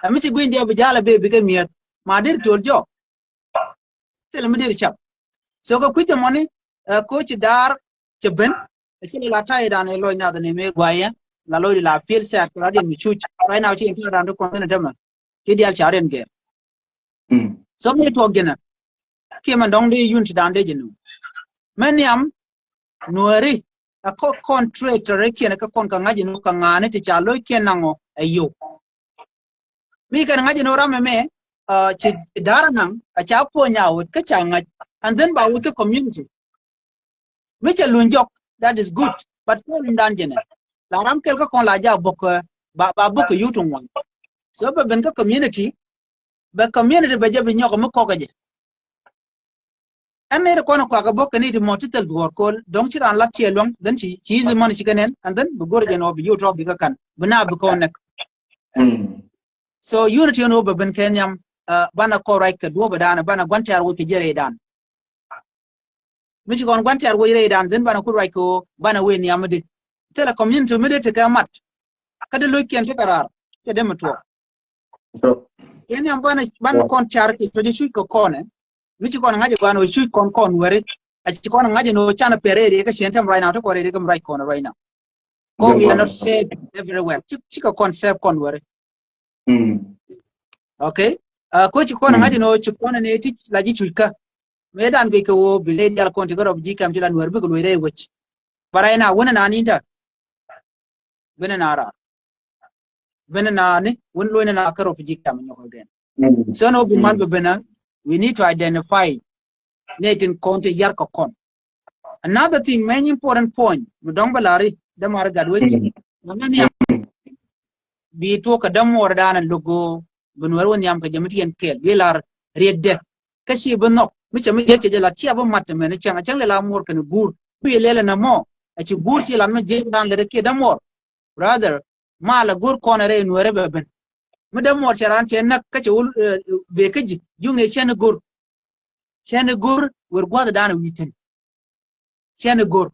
Ami ci gwin dia bi jala be bi ke miet. Ma dir tol jo. Tele mi dir chap. So ka kuite moni ko ci dar ci ben. Ci la tai dan lo na da ne me gwaye. La lo la feel sad ko adin mi chuch. Right now ci ta dan ko ne dama. Ki dial charen ge. So mi tuɔk jɛnɛ kiɛ mɛn dɔ̱ŋ di yun ti da̱a̱n dee jɛ nu. Mɛn nhiam nuɔri a kɔ kɔn traitor kiɛn kä kɔn kɛ ŋa̱c inɔ kɛ ŋa̱a̱ni ti ca lo̱c kiɛn naŋɔ ɛ yow. Mi kɛn ŋa̱c inɔ ram ɛmɛ ci da̱r naŋ a ca puɔ̱ny a wut kä ca ŋa̱c. And then ba wut kä community. Mi cɛ luny jɔk, that is good. But problem dan jɛnɛ la ram kɛl kä kɔn la ja bok ba ba bok kɛ yut ŋuan. So bɛ ben kä community. Bɛ community bɛ jɛ bi nyɔk mi kɔk jɛ. Ɛn ni kɔn kuak bok kɛ ni ti mɔ ti thil duɔr kol dɔŋ ci ran lat ciɛ luɔŋ then ci ci izi mɔn ci kɛ nɛn and then bi go̱r jɛ nɔ bi yut rɔ bi kä kan bi na bi kɔn nɛk. So unity ɛn wä bɛ ben kɛ nhiam. Banɛ kɔn ruac kɛ duɔ̱p dan banɛ guan tɛɛr wä kɛ jɛ rɛy dan. Mi ci kɔn guan tiar wec rɛy dan dhin banɛ ku ruac kɛ ɣöö banɛ wee nhiam mi di. Thilɛ community mi di ti kɛ mat. Kä di loc kiɛn ti kɛ raar cɛ dee mi tuɔɔk. Yɛn nhiam banɛ banɛ kɔn tiar kɛ tɔ̱ jɛ cuc kɛ kɔnɛ. Mi ci kɔn ŋa̱c ɛ guan ɣöö cuc kɔn kɔn weri. A ci kɔn ŋa̱c ɛn ɣöö canɛ pɛr rɛy riɛ kä ciɛn tɛm right now ti kɔn rɛy riɛ kä mi ruac kɔn right now. Kɔn we are not safe everywhere. Ci kɛ kɔn safe kɔn weri. Okay. Ko ci kɔn ŋa̱c inɔ ci kɔn ni ti la ji̱ cuc kä. Mëë dan guic kɛ ɣöö bi ley dial kɔn ti kä rɔp ji̱ kɛm ti la nuɛr bikɛ luɔc rɛy wec. But right now wänɛ na ni ta. Bänɛ na ra bänɛ na ni wän luɔcnɛ na kä rɔp ji̱ kɛm nyɔk again. So no bi mal bɛ bänɛ. We need to identify nɛ tin kɔn ti yar kɛ kɔn. Another thing, many important point mi dɔŋ bɛ lari dämar gat wec. Mɛ mɛ nhiam bi tuɔk kɛ dämuɔr dan a logo. Bi nuɛr wä nhiam kɛ jɛ mi ti yɛn kɛɛl bi lar riɛk dɛ. Kä ci bi nhɔk mi cɛ mi jɛ cɛ jɛ la cia bi mat mɛ ni cɛŋ a cɛŋ lɛ la muɔr kɛn guur. Bi lɛlɛ na mɔ a ci guur ci lat mi jɛ dan lɛ dɛ kiɛ dämuɔr. Brother, mal a go̱r kɔn a rɛy nuɛrɛ bɛ ben. Mi dämuɔr cɛ ran cɛ näk kä cɛ wul bee kä ji̱ ji̱ ŋiɛ cɛn go̱r. Cɛn go̱r wer gua̱th dan a wi̱thin. Cɛn go̱r.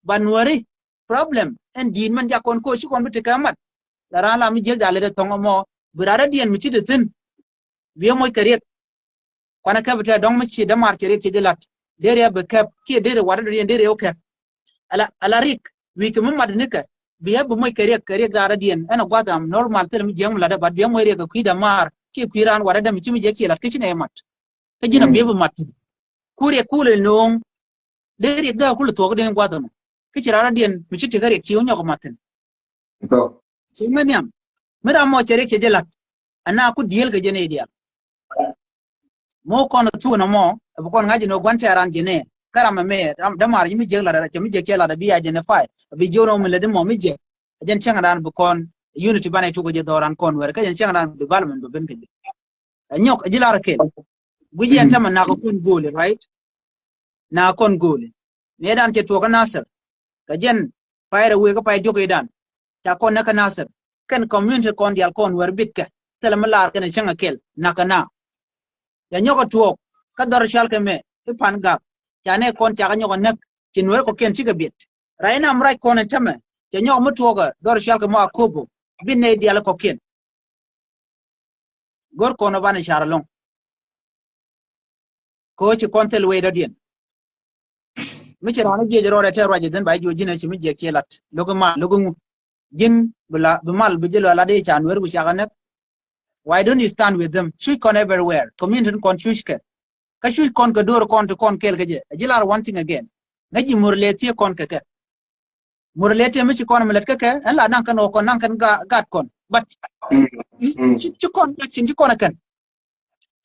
Ba nuɛri problem ɛn di̱i̱t mɛn jak kɔn koci kɔn bi ti kɛ mat. La ran la mi jiäk da lɛ dee thɔŋ ɛmɔ bi ran rɛ diɛn mi ci di thin. Bi ɛ moc kɛ riɛk. Kuanɛ kɛp tɛ dɔŋ mi ci dämar cɛ riɛk cɛ jɛ lat. Dee riɛk bi kɛp kiɛ dee riɛk wat dee riɛk dee riɛk kɛp. Ala ala riɛk wi̱i̱ kɛ mi mat nikɛ bi ɛ bi moc kɛ riɛk kɛ riɛk ran rɛ diɛn ɛn ɛ gua̱th am normal thil mi jiäk mi lat ɛ bat bi ɛ moc riɛk kɛ kui̱ dämar kiɛ kui̱ ran wat dee mi ci mi jiäk ci lat kä ci nɛ ɛ mat. Kä ji̱n a bi ɛ bi mat thi̱n. Ku riɛk kulɛ no̱o̱ŋ. Dee riɛk dee a kulɛ thuɔ̱k dee gua̱th ɛmɔ. Kä ci ran rɛ diɛn mi ci ti kä riɛk ci wä nyɔk ɛ mat thi̱n. Ci mɛ nhiam mi ram mɔ cɛ riɛk cɛ jɛ lat. Ɛn na ku diëël kɛ jɛ nɛy diaal. Mɔ kɔn thuk ɛn ɛmɔ ɛ bi kɔn ŋa̱c ɛn ɣöö gua̱n tɛ̈ran jɛ nɛ kä ram ɛmɛ ram dämar ji̱ mi jiäk lat cɛ mi jiäk cɛ lat ɛ bi identify ɛ bi jiök ɛn ɣöö mi lät ɛmɔ mi jiäk. Ɛ jɛn cäŋ ran bi kɔn unity banɛ tuk kɛ jɛ dhɔran kɔn wɛr kä jɛn cäŋ ran development bi ben kɛ jɛ. Ɛ nyɔk ɛ ji̱ lar kɛl. Guic yɛn tämɛ nak kɔn go̱o̱li, right? Na kɔn go̱o̱li. Mëë dan cɛ tuɔɔk kä Nasir. Kɛ jɛn pay rɛ wëë kä pay diɔk i̱ dan. Ca kɔn näk kä Nasir kɛn community kɔn diaal kɔn wɛr bitkɛ. Thilɛ mi lar kɛn cäŋ a kɛl nak kɛ na. Cɛ nyɔk a tuɔɔk kä dhɔr cal kɛ mɛ i̱ Pan Gak. Ca nɛ kɔn cakɛ nyɔk ɛ näk. Ci Nuɛr kɔkiɛn cikɛ biɛt. Right now mi ruac kɔn ɛn tämɛ, cɛ nyɔk mi tuɔɔkɛ dhɔr cual kɛ mɔ Akobo. Bi nɛy diaal kɔkiɛn. Go̱r kɔn ɔ banɛ car ɛlɔ̱ŋ. Kɛ ɣöö ci kɔn thil wecdɔ̱diɛn. Mi ci raan jiɛc rɔɔdɛ tɛɛr ruac ɛ dhin ba ji̱ ji̱n ɛ ci mi jiɛk ciɛ lat. Lo̱k i̱ mal, lo̱k i̱ ŋu. Ji̱n bi la, bi mal bi ji̱ lɔ lat i̱ ca Nuɛr ku cakɛ näk. Why don't you stand with them? Cuc kɔn everywhere. Community kɔn cuc kɛ. Kä cuc kɔn kɛ do̱r kɔn ti kɔn kɛɛl kɛ jɛ. Ɛ ji̱ lar one thing again. Ŋäc ji̱ Murle thiee kɔn kɛ kɛ. Murle tëë mi ci kɔn mi lät kä kɛ, ɛn la naŋ kɛn ɣɔw kɔn, naŋ kɛn ga-, gat kɔn. But ci, ci, ci kɔn action, ci kɔn ɛ kɛn.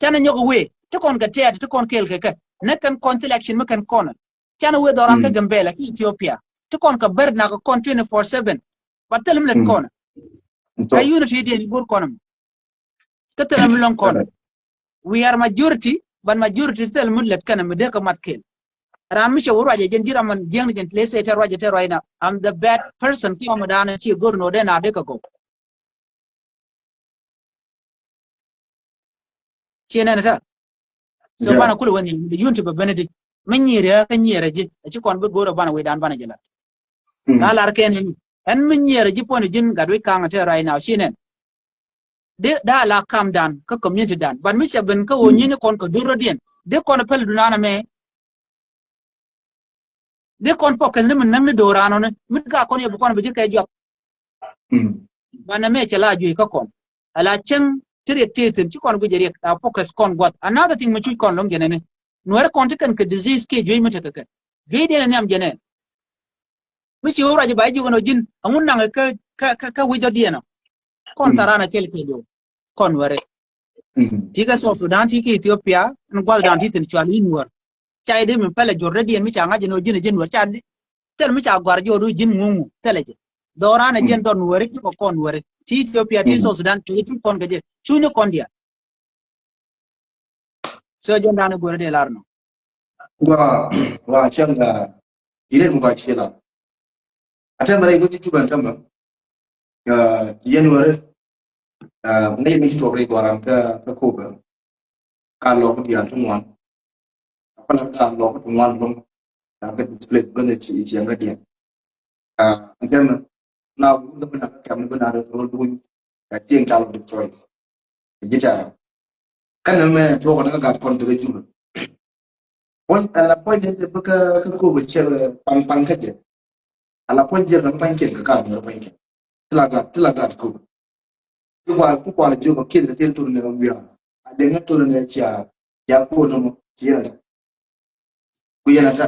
Canɛ nyɔk wee, ti kɔn kɛ tɛɛt, ti kɔn kɛɛl kɛ kɛ. Nɛ kɛn kɔn thil action mi kɛn kɔn. Canɛ wee dhɔran kä Gambela, kä Ethiopia. Ti kɔn kɛ ber nak kɔn twenty four seven. But thil mi lät kɔn. Ɛ unity diɛn i̱ go̱r kɔn. Kä thilɛ mi lɔŋ kɔn. We are majority, but majority thilɛ mi lät kɛn mi dee kä mat kɛɛl. Raan mi cɛ wä ruacɛ jɛn ji̱ ram mɛn jiäkni jɛn tëë sɛ tɛ ruacɛ tɛ ruacɛ na. I'm the bad person, thilɛ mi daanɛ ci go̱r nɔ dee na dee kä gɔw. Ciɛ nɛn tä. So banɛ kulɛ wä ni di yun ti bɛ benedi. Mi nyier ya kä nyier a ji̱. A ci kɔn bi go̱r a banɛ wecdan banɛ jɛ lat. La lar kɛn ni. Ɛn mi nyier a ji̱ puɔ̱n ji̱n gat wi̱c ka̱ŋ a tɛ right now. Ciɛ nɛn. Di da la kam dan kä community dan. But mi cɛ ben kä wä nyini kɔn kɛ dur rɔ diɛn. Di kɔn pɛl dunan amɛ. Di kɔn focus ni mi näŋ ni do̱ran ɔni. Mi ka kɔn yɛ bi kɔn bi ji̱ kɛ juak. Banɛ mɛ cɛ la juey kä kɔn. Ala cäŋ ti riɛk ti thin ci kɔn guic riɛk a focus kɔn guath. Another thing mi cuc kɔn loŋ jɛnɛ ni. Nuɛr kɔn ti kɛn kɛ disease kiɛ juey mi tekɛ kɛ. Juey diɛn ni am jɛnɛ. Mi ci wä ruac ba ji̱ kɔn ɔ ji̱n. Aŋun naŋ kä, kä, kä, kä wi̱c dɔ diɛn ɔ. Kɔn tharan a kɛl kɛ juɔ. Kɔn wɛrɛ. Ti kä South Sudan ti kä Ethiopia. Ni guath dan ti thin cual in wär. Cay di mi pɛlɛ jor dee diɛn mi ca ŋa̱c jɛ ni wä ji̱n a ji̱n wär ca di. Thil mi ca guar jɛ wä du ji̱n ŋuŋu thilɛ jɛ. Dhɔran a jiɛn dhɔr ni wäri ti kɔ kɔn wäri. Ti Ethiopia ti South Sudan cuɛ cu kɔn kɛ jɛ. Cu ni kɔn diɛ. So jɛn dan a go̱rɛ dee lar nɔ. Wa, wa, cɛn la. Iren mu ba ci la. A tɛmɛ rɛy go̱ ci Juba tɛmɛ. Yɛn wärɛ. Ŋäc mi ci tuɔk rɛy dhɔran kä, kä Kobe. Ka lɔk diaal ti ŋuan. A kɔn a ka lɔk ti ŋuan lɔŋ. Ka kɛ display bä ni ci, ci ŋä diaal. Ɛn tɛmɛ na wun kä bi na kɛm bi na rɛ rɔ duny. Ka tieŋ ka lɔ destroy. Ji̱ tɛɛr. Kɛn mɛ tuɔk ni kä gat kɔn ti kä Juba. Puɔ̱ny, ala puɔ̱ny ni ti bi kä, kä Kobe cɛ pan, pan kä jɛ. Ala puɔ̱ny jɛ ram pan kɛn kä gat ni ram pan kɛn. Ti la gat, ti la gat Kobe. Ti kua, ti kua la Juba kɛn kä ti tur ni ram wiaa. A dee ŋä tur ni cia, cia ko ni mo, cia ni. Ku yɛn a ta.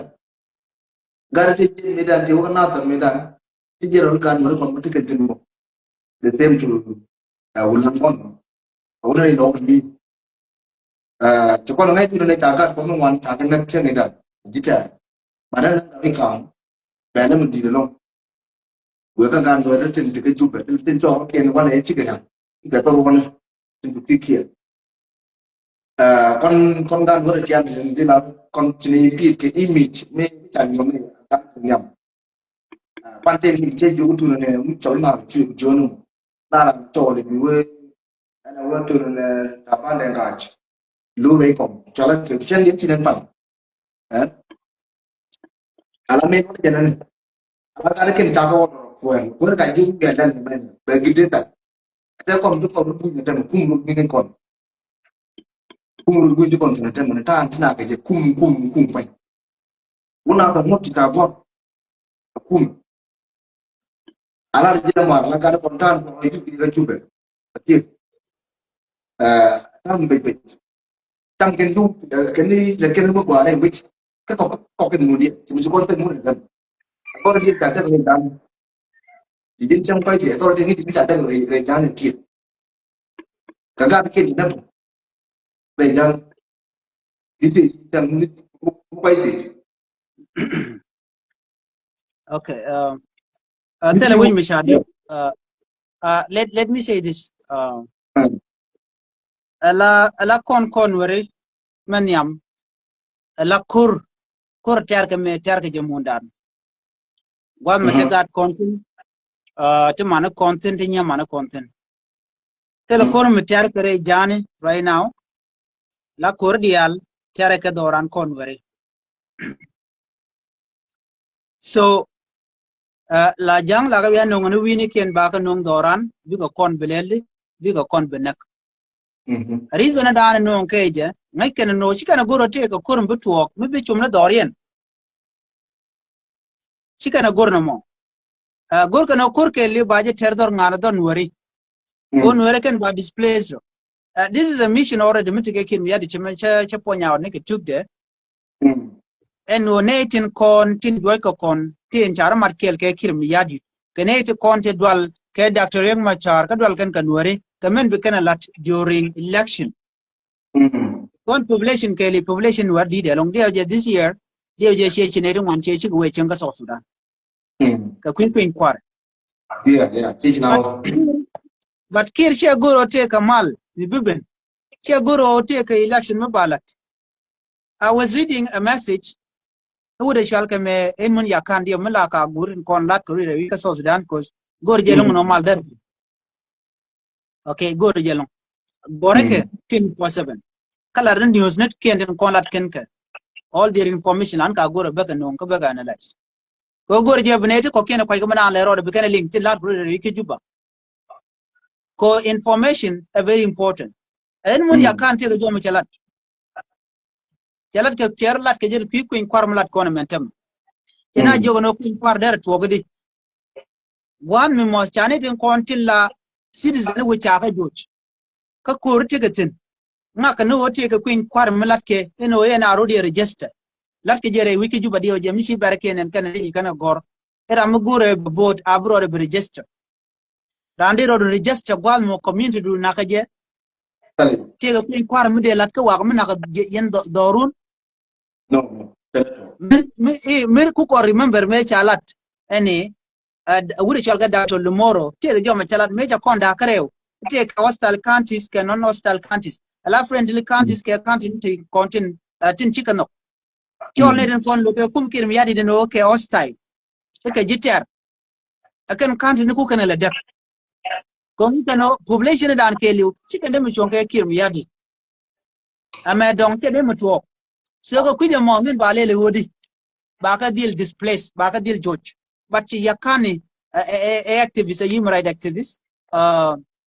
Gat ti jɛ mi dan, ti wä na ta mi dan. Ti jɛ ram gat ni ram pan ti kɛn ti mo. The same to, uh, wun lam kɔn. Wun ni lɔk ni. Ti kɔn ŋa̱c ti ni ca gat kɔn ŋuan ca kɛ nɛk cɛ ni dan. Ji̱ tɛɛr. Ba dan gat ri kaŋ. Bɛ ni mi di̱t lɔŋ. Wek kä gat wek tin ti kɛ Juba tin, tin cɔk kɛn wala ɛ cikɛ dan. Ikɛ tɔr wani tin ti kiɛ. Kɔn, kɔn gat wek ti an tin di la kɔn tin ipiet kɛ image mi ca nyɔm ni gat nyam. Kuan tëë ni cɛ jiök tun nɛ mi cɔl na cu jiön mu. Na la cɔl bi wee ɛn a wee tun nɛ taban dɛ ŋa̱c. Lu rɛy kɔm cɔl a kɛ cɛn yɛ ci nɛ pan. Ala mi kɔn jɛ nɛ ni ala ka ni kin ca kɔ kuɛn kuɛn ka jiök bia dan ni mɛ bɛ gi dee ta. Tɛ kɔn ti kɔn ni buny ni tɛmɛ kum ni ni kɔn. Kum ni buny ti kɔn tɛmɛ tɛmɛ ni ta̱a̱ ti na kɛ jɛ kum kum kum pany. Wuna kɛ ŋut ti ka gɔr. Kum. Ala ri jɛ mar la ka ni kɔn ta̱a̱ ni kɔn ti ti ka Juba. Akir. Tam bec bec. Tam kɛn ju kɛn ni lɛ kɛn ni bä gɔaa rɛ wec. Kä kɔk kɔk kɛn ŋut yɛ ti mi ci kɔn kɛn ŋut yɛ kɛn. Kɔn ti ta tɛk rɛ dan. Ti jin cɛm kɔc ti authority ŋi̱c mi ca däk rɛy, rɛy ja̱a̱n in kiɛth. Kɛ gat kiɛth ti däk rɛy ja̱a̱n. Ti ti cɛm ni kɔc ti. Okay. Uh, uh, thilɛ wi̱c mi ca dee. Uh, uh, let, let me say this. Uh, Ala, ala kɔn kɔn weri mɛ nhiam. Ala kur, kur tɛr kɛ mɛ tɛr kɛ jɛ mundan. Guath mɛ ti gat kɔn thin. Uh, ti mani kɔn thin, ti nyɛ mani kɔn thin. Thilɛ kur mi tɛr kɛ rɛy ja̱a̱ni right now. La kur diaal tɛr kɛ dhɔran kɔn weri. So la ja̱ŋ la kɛ wi̱i̱ a no̱ŋ ni wi̱i̱ ni kiɛn ba kɛ no̱ŋ dhɔran bikɛ kɔn bi lɛli bikɛ kɔn bi näk. Reason dan no̱ŋ kɛ jɛ ŋäc kɛn no̱ ci kɛn a go̱r a tëë kɛ ko̱r mi bi tuɔɔk mi bi cum ni dhɔriɛn. Ci kɛn a go̱r ni mɔ go̱r kɛn a ko̱r kɛ li ba jɛ tɛr dhɔr ŋa̱n dhɔr nuɛri. Go̱r nuɛri kɛn ba displace. This is a mission already mi ti kɛ kiɛn mi yadi ci mɛ cɛ puɔny awt ni kɛ tukdɛ. Ɛn ɣöö nɛy tin kɔn tin juɔc kɛ kɔn tin carɛ mat kɛɛl kɛ kiɛn mi yadi kɛ nɛy tin kɔn ti dual kɛ Doctor Riek Machar kä dual kɛn kɛ nuɛri kɛ mɛn bi kɛn a lat during election. Kɔn population kɛɛli population wär di̱t ɛlɔŋ diɛw jɛ this year diɛw jɛ ciɛ ci nɛy ti ŋuan ciɛ cikɛ wee cieŋ kä South Sudan. Kɛ kui̱ kui̱ny kuar. But Kiir ciɛ go̱r ɔ tëë kɛ mal mi bi ben ciɛ go̱r ɔ tëë kɛ election mi ba lat. I was reading a message. Ɛ wut ɛ cual kɛ mɛ in mun yakan diɛ mi la ka gur in kɔn lat kɛ ri rɛ wi̱i̱ kä South Sudan kos go̱r jɛ loŋ nɔ mal dɛr. Okay, go̱r jɛ loŋ. Go̱rɛ kɛ twenty four seven. Kä lat ni news net kiɛn tin kɔn lat kɛn kɛ all their information an ka go̱r ɛ bɛ kɛ no̱o̱ŋ kä bɛ kɛ analyze. Kɛ go̱r jɛ bi nɛ ti kɔkiɛn kuac kä mi naan lɛ rɔɔd bi kɛn ɛ liŋ ti lat kɛ ri rɛ wi̱i̱ kä Juba. Kɛ information ɛ very important. Ɛn mun yakan ti kɛ jɔm cɛ lat. Cɛ lat kɛ cɛ lat kɛ jɛ kui̱ kui̱ny kuar mi lat kɔn mɛn tɛm. Cɛ na jiök ni kui̱ny kuar dɛr tuɔk di. Gua̱a̱th mi mɔ cani tin kɔn tin la citizen wi̱c ca kä joc. Kä ko̱r ti kɛ thin ŋak kɛ ni wä ti kɛ kui̱ny kuar mi lat kɛ in wä yɛn a rot yɛ register. Lat kɛ jɛ rɛy wi̱c kä Juba diɛ wä jɛ mi ci bɛr kiɛn ɛn kɛn ɛ ni kɛn ɛ gɔr. Ɛ ram mi go̱r ɛ bi vote a bi rɔɔd ɛ bi register. Raan di rɔɔd register gua̱a̱th mɔ community du nakä jɛ. Tiɛkɛ kui̱ny kua̱r mi dee lat kä wak mi nakä yɛn dhɔrun. Mir ku kɔ remember mëë ca lat ɛni a wut cɔal kɛ Doctor Lumoro tiɛkɛ jɔmɛ ca lat mëë ca kɔn da̱a̱ kärɛw. Tiɛkɛ hostile counties kɛ non hostile counties ala friendly counties kɛ county tin kɔn tin tin cikɛ nhɔk. Cɔl ni tin kɔn lo̱kɛ kum Kiir mi yadi din wä kɛ hostile. Ikɛ ji̱ tɛr. Ɛ kɛn county ni ku kɛn ɛ lɛ däk. Kɔŋ kɛn ɔ population dan kɛɛliw ci kɛn dee mi cuɔ̱ŋ kɛ Kiir mi yadi. Ɛmɛ dɔŋ cɛ dee mi tuɔɔk. So kɛ kui̱c ɛmɔ min ba lɛl ɛ ɣöödi. Ba kɛ dhil displace ba kɛ dhil joc. But ci yakani ɛ activist ɛ human right activist.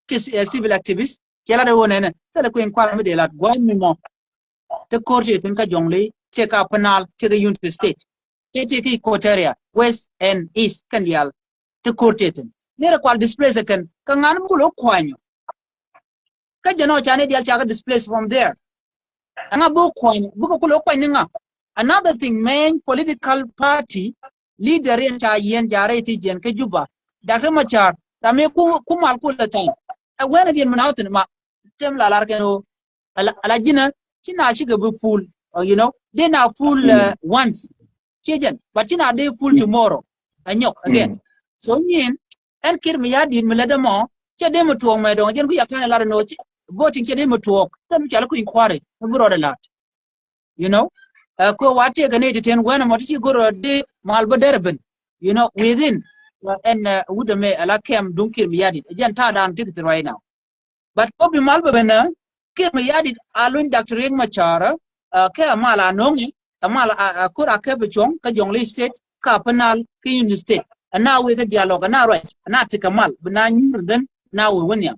Civil activist cɛ lat ɛ ɣöö nɛnɛ thilɛ kui̱n kuar mi dee lat gua̱a̱th mi mɔ. Te ko̱r tëë thi̱n kä Jɔŋli tëë kä Upper Nile tëë kä Unity State. Tëë tëë kä Equatoria West and East kɛn diaal. Te ko̱r tëë thi̱n ni rɛ kual displace kɛn kä ŋa̱n bi ku lo̱ kuanyɔ. Kä jɛ nɔ ca ni diaal ca kä displace from there. Ɛŋa bi ku kuanyɔ bi ku lo̱ kuany ni ŋa. Another thing main political party leader in ca yɛn ja rɛy ti jiɛn kä Juba. Doctor Machar ram mi ku mal ku lɛ tha̱a̱ŋ. Ɛ wɛn ɛ diɛn mi na wä thi̱n ma tem la lar kɛn ɣöö. Ala jinä ci na cikɛ bi full. You know dee na full once. Ciɛ jɛn but ci na dee full tomorrow. Ɛ nyɔk again. So nyin ɛn Kiir mi ya dit mi lɛ dɛ mɔ cɛ dee mi tuɔɔk mɛ dɔŋ jɛn ku ya kɛn ɛ lar ɛn ɣöö voting cɛ dee mi tuɔɔk. Thɛn mi cɔal kui̱ny kua̱ri mi bi rɔɔdɛ lat. You know ɛ kɛ wa tiɛkɛ ni ti ten wɛn ɛmɔ ti ci go̱r ɔ di mal bä derɛ ben. You know within ɛn wut ɛmɛ ala kɛm duŋ Kiir mi ya dit ɛ jɛn ta̱a̱ dan ti ti right now. But kɔ bi mal bä ben ɛ Kiir mi ya dit a luny Doctor Riek Machar. Kɛ a mal a no̱ŋ ɛ a mal a ko̱r a kɛp ɛ cuɔ̱ŋ kä Jɔŋli State kä Upper Nile kä Unity State. Ɛ na wee kä dialogue ɛ na ruac ɛ na tekɛ mal bi na nyuur dhän na wee wä nhiam.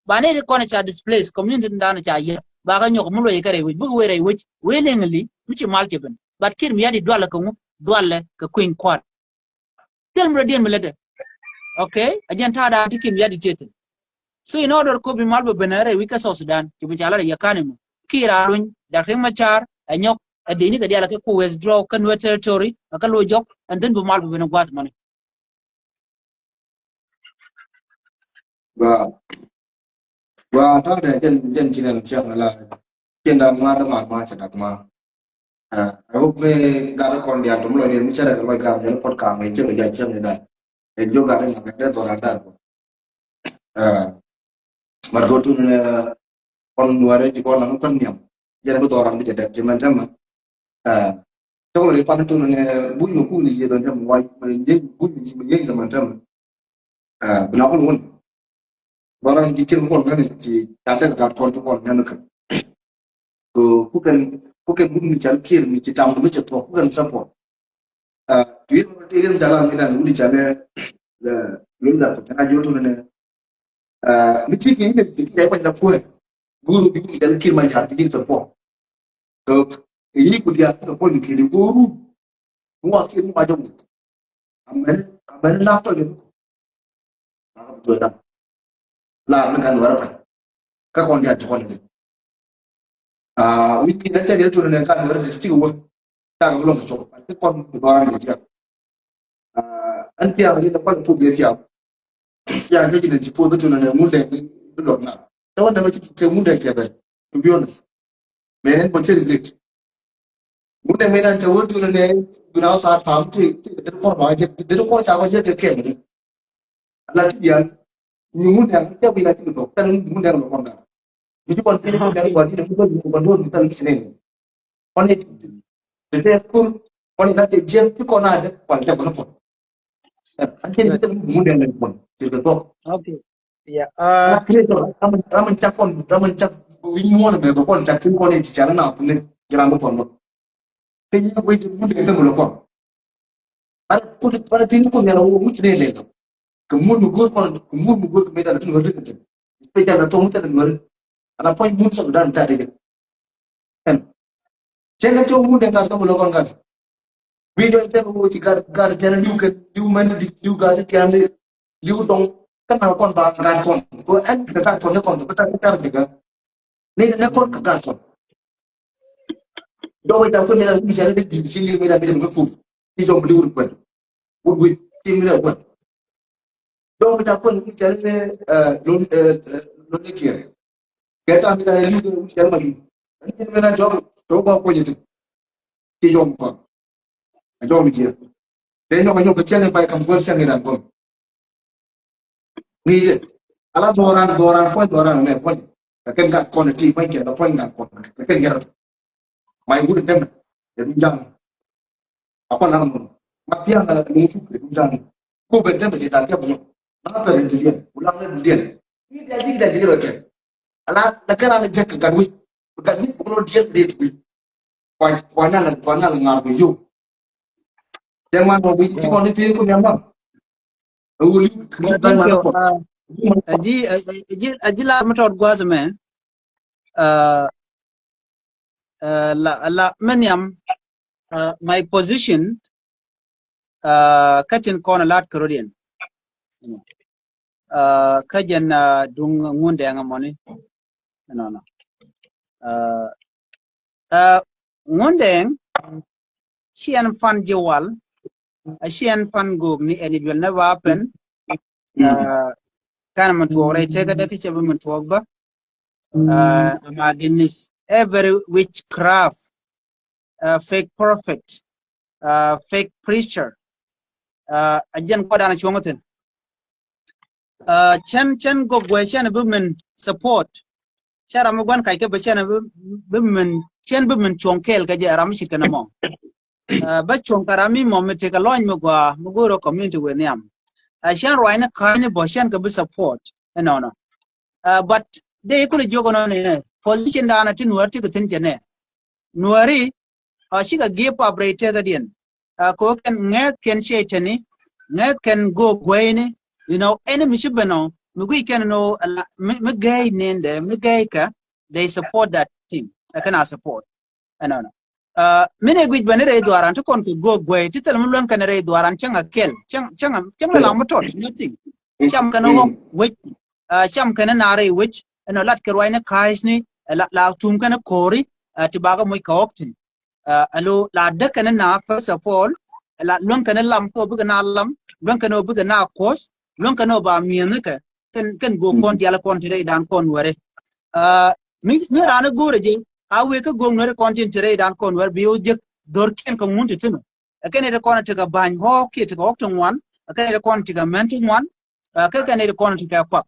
Ba ni ti kɔn ca displace community dan ca yɛ ba kä nyɔk mi luɔc kɛ rɛy wec bikɛ wee rɛy wec wee leŋ li mi ci mal ci ben. But Kiir mi ya dit dualɛ kɛ ŋu dualɛ kɛ kui̱ny kua̱r. Thil mi rɔ diɛn mi lätdɛ. Okay a jɛn ta̱a̱ da̱a̱n ti Kiir mi ya dit tiɛ thi̱n. So in order ko bi mal bɛ ben rɛy wi̱c kä South Sudan ci bi ca lat rɛy yɛ ka̱n imɔ Kiir a luny Doctor Riek Machar ɛ nyɔk ɛ dee ni kɛ dial ɛ kɛ ku withdraw kä Nuer territory ɛ kä lo̱c jɔk and then bi mal bɛ ben gua̱th mɔni. Gua gua ta de jen jen ci den ciang la. Cien dan ma de ma ma ci dak ma. I hope me gar kɔn dial to mo ni mi chere lo gar den pot ka me ci ja ciang da. E jo gar ma de do ra da. Mar go tun kɔn nuare ci kɔn na mo pan niam. Jɛn bi dɔran bi jɛ dɛk ti mɛn tɛmɛ. Tɔgɔ ri pan tun buny mi kuli yie bɛn tɛmɛ wai mɛ jɛn buny mi jɛn tɛmɛ tɛmɛ. Bina kul wun baran ci cir kɔn mɛn ci ta dɛk gat kɔn ti kɔn mɛn kɛ. Ku kukɛn kukɛn buny mi cal kir mi ci tam mi ci tuɔk kukɛn support. Tuil mɔ ti rin dalan mi dan wuli chale. Yul da ko tana joto ne. Mi ti ki ne ti ki ne ko na ko. Guru bi ki jal kir ma jar bi ki to po. To yi ku dia to po ni ki guru. Mu wa ki mu wa jom. Amen. Amen na to ni. La mi kan wara pa. Ka kɔn dia to ni. Wi̱c mi na tɛn yɛn tuɔnɛ nɛ ka nuɔrɛ di ti wä. Ca kɛ bi lɔŋ kɛ cɔk. Ti kɔn bi bɔra ni jiak. Ɛn piaŋ ni na kɔn pu bi piaŋ. Piaŋ kɛ ji̱ ni ti pu bi tuɔnɛ nɛ ŋundɛ bi lɔk na. Tɛ wä nɛ ma ci ti ŋundɛ kɛ bɛ. To be honest. Mɛ ɛn bɔ cɛ regret. Ŋundɛ mɛ nan tɛ wä tuɔnɛ nɛ bi na wä tar pam ti ti dee kɔn ba jɛ dee kɔn ca kɔ jɛ kɛ kɛ mɛ. Ala ti bian. Ni ŋundɛ tɛ bi na ti dɔ. Tɛ ŋundɛ lɔ kɔn da. Ni ti kɔn ti ni kɔn ti ni kɔn ti ni kɔn ti ni kɔn ti ni. Kɔn ni ti ti ti kun kɔn ni na ti jɛ ti kɔn na de kɔn ti kɔn kɔn. An ti ni ti ŋundɛ ni kɔn ti kɔn. Okay. Yeah. Ala ti ni kɔn ram ram cak kɔn ram cak wi̱ny muɔn mɛ kɔn cak ti kɔn ni ti cak na kun ni jiram kɔn. Kɛ yi wec mun dee dee mun kɔn. Bara kudi bara tin kun yala wo muc ne le. Kɛ mun mi go̱r kɔn kɛ mun mi go̱r kɛ meda la tin wari kɛ tin. Special la tɔmu tɛn wari. Ala pɔny mun sɔn dan ta de. Ɛn. Cɛ kɛ tɔmu mun dee kar tɔmu lo kɔn kar. Bi jɔ tɛn wo ti gar gar tɛn liu kɛ liu mɛn di liu gar ti an liu dɔŋ. Kɛ na kɔn ba gar kɔn ko ɛn kɛ gar kɔn kɛ kɔn kɛ bata kɛ tar de gar. Ni ne kɔn kɛ gar kɔn. Jɔk mi ca kuɛn mi la wun cɛ ni bi ci liŋ mi la mi la mi kum. Ci jɔk mi li wun kuɛn. Wun wun ci mi la kuɛn. Jɔk mi ca kuɛn wun cɛ ni lon lon ni kiɛ. Kɛ ta mi la liŋ wun cɛ ma liŋ. Ni mi la jɔk jɔk kɔ kuɛn ti. Ci jɔk mi kɔn. A jɔk mi jiɛ. Kɛ nyɔk a nyɔk kɛ cɛ ni bai kam kuɛn cɛ ni ran kɔn. Ŋi̱i̱cɛ ala dhɔran dhɔran puɔ̱ny dhɔran mɛ puɔ̱ny. Kɛ kɛn gat kɔn ti puɔ̱ny kɛ la puɔ̱ny gat kɔn kɛ kɛn gɛrɛ. Ma iwut dɛmɛ kɛ dun jaŋ. A kɔn lam mɔ ma piaŋ ala kɛ dun suk kɛ dun jaŋ. Ko bɛ dɛmɛ kɛ dal kɛ bɔ nyɔ. Ma pɛrɛ ti liɛn ku lam lɛ dun liɛn. Ni dɛ dik dɛ dik rɛ kɛ ala la kɛ ram jɛ kɛ gat wi̱c. Gat wi̱c ku nɔ diɛn dee ti wi̱c. Kua kua na la kua na la ŋa̱r kɛ yo̱. Dɛŋ man mɔ wi̱c ti kɔn ni ti kun yam ma. Ɛ wuli kɛ dɛŋ man kɔn. Aji aji aji la mi tɔt gua̱th mɛ. La la mɛ niam. My position. Kä tin kɔn lat kɛ rot yɛn. Kä jɛn duŋ ŋun dɛŋ mɔni. Nɔnɔ. Ŋun dɛŋ ciɛn pan ji̱ wal. A ciɛn pan gok ni ɛn iduel ni ba pɛn. Kan min tuɔk rɛy tɛk dɛ kä cɛ bi min tuɔk bä. Ama din is every witchcraft, fake prophet, fake preacher. A jɛn kɔdan a cuɔŋ thin. Cɛn cɛn gok guɛ cɛn bi min support. Cɛn ram mi guan kac kɛ bɛ cɛn bi min cɛn bi min cuɔŋ kɛɛl kɛ jɛ ram mi cit kɛ ni mɔ. Bä cuɔ̱ŋ kɛ ram mi mɔ mi tekɛ lɔny mi gɔaa mi go̱o̱rä community wëë nhiam. Cɛn ruacni ka̱a̱cni bä cɛn kɛ bi support. Ɛnɔnɔ. But dee kulɛ jiök ɛnɔnɔ nɛ position danɔ ti nuäär ti kɛ thi̱n cɛ nɛ. Nuääri a cikɛ give up rɛy tekädiɛn. Kɛ wä kɛn ŋɛth kɛn cɛ tɛni ŋɛth kɛn go̱o̱k guɛyni. You know, ɛn mi ci ben ɔ mi guic kɛn ni mi gɛy nendɛ mi gɛy kɛ. They support that thing. Ɛ kɛn a support. Ɛnɔnɔ. Min ɛ guic bɛ ni rɛy dhuaaran ti kɔn kɛ go̱o̱k guɛy ti thil mi luäŋ kɛn rɛy dhuaaran cäŋ a kɛl cäŋ cäŋ cäŋ la lam mi tɔt nothing. Cam kɛn ɣɔk wec. Cam kɛn naar rɛy wec ɛnɔ lat kɛ ruacni ka̱a̱cni. La tum kɛn ko̱ri ti bakɛ moc kɛ ɣɔk thi̱n. Alo la däk kɛn naar first of all. La luäŋ kɛn lam kɛ ɔ bikɛ naar lam luäŋ kɛn ɔ bikɛ naar kuɔ̱c luäŋ kɛn ɔ ba mi̱eethnikɛ. Kɛn kɛn go̱o̱k kɔn dial kɔn ti rɛy dan kɔn wɛrɛ. Mi mi raan i̱ go̱o̱rɛ jɛ a wëë kä go̱o̱k nuɛri kɔn tin ti rɛy dan kɔn wɛr bi wä jek dhor kiɛn kɛ ŋun ti thi̱n. Ɛ kɛn iti kɔn ti kɛ ba̱ny ɣɔɔk kiɛ ti kɛ ɣɔk ti ŋuan. Ɛ kɛn iti kɔn ti kɛ mɛn ti ŋuan. Ɛ kɛ kɛn iti kɔn ti kɛ kuak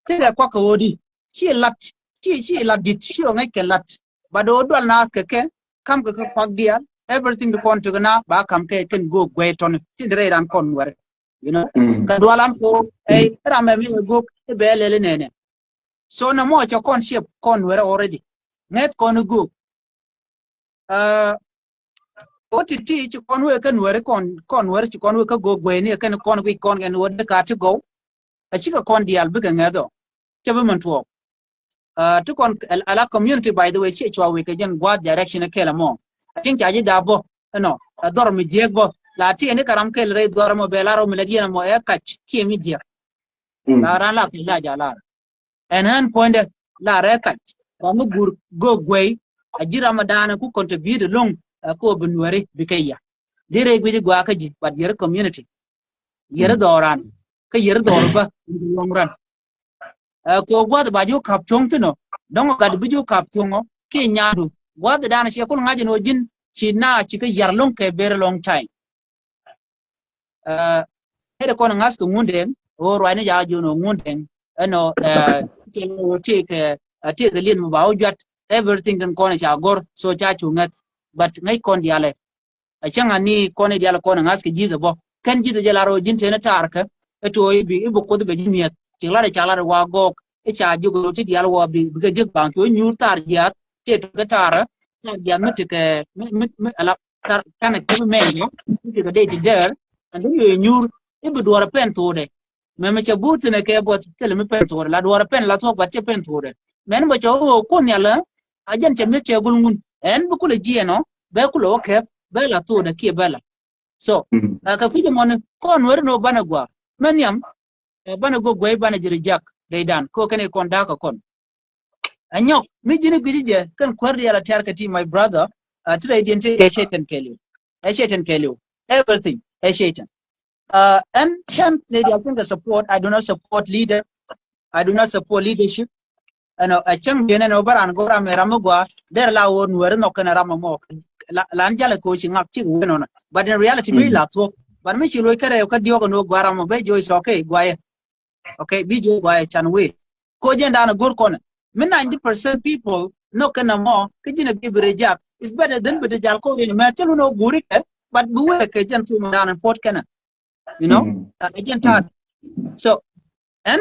ti kɛ kuak kɛ ɣöödi. Ci lat ci ci lat dit ci ɣä ŋäc kɛ lat. Ba do̱o̱ dual naath kɛ kɛ kam kɛ kɛ kuak diaal. Everything ti kɔn ti kɛ na ba kam kɛ kɛn go̱o̱k guɛy tɔni tin ti rɛy dan kɔn wɛr. You know, kɛ dualan ko ɛ ram ɛ mi ɛ gok ɛ bɛ lɛli nɛnɛ. So na mɔ cɛ kɔn ciɛp kɔn wɛrɛ already. Ŋɛth kɔn i̱ gok. Ɛ Ko ti ti ci kɔn wee kä Nuɛri kɔn, kɔn Nuɛri ci kɔn wee kä Gogweyni kɛn kɔn guic kɔn kɛn wee dee ka ti gɔw. A cikɛ kɔn diaal bikɛ ŋɛth ɔ. Cɛ bi mɛn tuɔɔk. Ah, ti kɔn ala community, by the way, ciɛ cua wee kɛ jɛn gua̱a̱th direction kɛl ɛmɔ. A tin ca ji̱ daap bɔ ɛnɔ, ɛ dhɔr mi jiɛk bɔ. La ti ɛni karam kɛl rɛy dhɔr ɛmɔ bɛ la rɔ mi lɛ diɛn ɛmɔ ɛ kac kiɛ mi jiɛk. La ran la piny la ja lar. Ɛn ɣän puɔ̱nydɛ la rɛ kac. Ba mi gur Gogwey a ji̱ Ramadan ku contribute loŋ, ɛ ko bi Nuɛri bikɛ ya. Di rɛy guic gua kä ji̱, but yɛri community. Yɛri dhɔran. Kä yɛri dhɔr bä in the long run. Ɛ ko gua̱th ba ji̱ kap cuɔ̱ŋ thin ɔ. Dɔ̱ŋ ɔ gat bi ji̱ kap cuɔ̱ŋ ɔ ki nyaadu. Gua̱th dan ciɛ kul ŋa̱c in ɔ ji̱n ci na ci kä yar loŋ kɛ very long time. Ɛ, nɛy ti kɔn ŋa̱th kɛ Ŋundɛŋ, ɣöö ruacni ca jiɔn ɣöö Ŋundɛŋ ɛnɔ, ɛ, cɛ ɣöö tëëkɛ, ɛ, tëëkɛ lieth mi ba wä juat, everything tin kɔn ca gɔr, so ca cu ŋäth. But ŋäc kɔn diaalɛ. A cäŋ ani kɔn i̱ diaal kɔn ŋa̱th kɛ ji̱th ɛ bɔ. Kɛn ji̱th ɛ jɛ lar ɣöö ji̱n tëë ni taarkɛ, ɛ to̱ i̱ bi, i̱ bi Kuoth bɛ ji̱ mi̱eth. Cik lar ɛ ca lar ɛ wa gɔɔk, i̱ ca jiök ɣöö ti diaal wä bi, bikɛ ji̱th baŋ cu i̱ nyuur taar jiath, tëë tɔ̱ kɛ taarä, taar jiath mi tekɛ, mi, mi, mi, ala, tar, tanɛ kɛ bi mɛn jɔ, mi tekɛ dee ti dɛɛr, and then yɛ nyuur, i̱ bi duɔrɛ pɛn thokdɛ. Mɛmɛ cɛ buut thinɛ kɛ buɔth thilɛ mi pɛn thokdɛ, la duɔrɛ pɛn la thuɔk, but cɛ pɛn thokdɛ. Mɛn bä cɛ wä ɣöö kun nhial, a jɛn cɛ mi̱eth cɛ gul ŋun. Ɛn bi kulɛ jiɛɛn ɔ, bɛ kulɛ wä kɛp, bɛ la thokdɛ kiɛ bɛ la. So, ɛ, kɛ kui̱c ɛmɔni, kɔn weri ni wä banɛ gua. Mɛ nhiam, ɛ, banɛ Gogwey, banɛ ji̱ reject rɛydan. Ko kɛn i̱ kɔn da̱a̱k kɛ kɔn. Ɛ nyɔk, mi ji̱n i̱ gui̱ci jɛ, kɛn kuäär diaal a tiar kɛ ti, my brother, ɛ, ti rɛydiɛn ti ɛ Cɛytan kɛɛliw. Ɛ Cɛytan kɛɛliw. Everything, ɛ Cɛytan. Ɛ, ɛn cɛn ni diaal tin kɛ support, I do not support leader. I do not support leadership. Ɛnɔ, ɛ cäŋ diɛn ɛnɔ bä ran go̱r ram ɛ ram mi gɔaa, der la wä Nuɛri nhɔk kɛn ram ɛmɔ. La, lan jalɛ ko ci ŋak cik wä nɔnɔ. But in reality, bi la thuɔk. But mi ci luɔc kɛ rɛw kä diɔk ɛn wä gɔaa ram ɛmɔ, bɛ jɔ is okay, gɔaa yɛ. Okay, bi jiö guayɛ can wee. Ko jɛn dan a go̱r kɔnɛ. Mi ninety percent people nhɔk kɛn a mɔ, kä ji̱n a bi bi reject. It's better than bi di jal kɔn rin mɛ thil wun a go̱ri kɛ, but bi wee kɛ jɛn thum dan a puɔt kɛn a. You know? Uh, jɛn tat. So, ɛn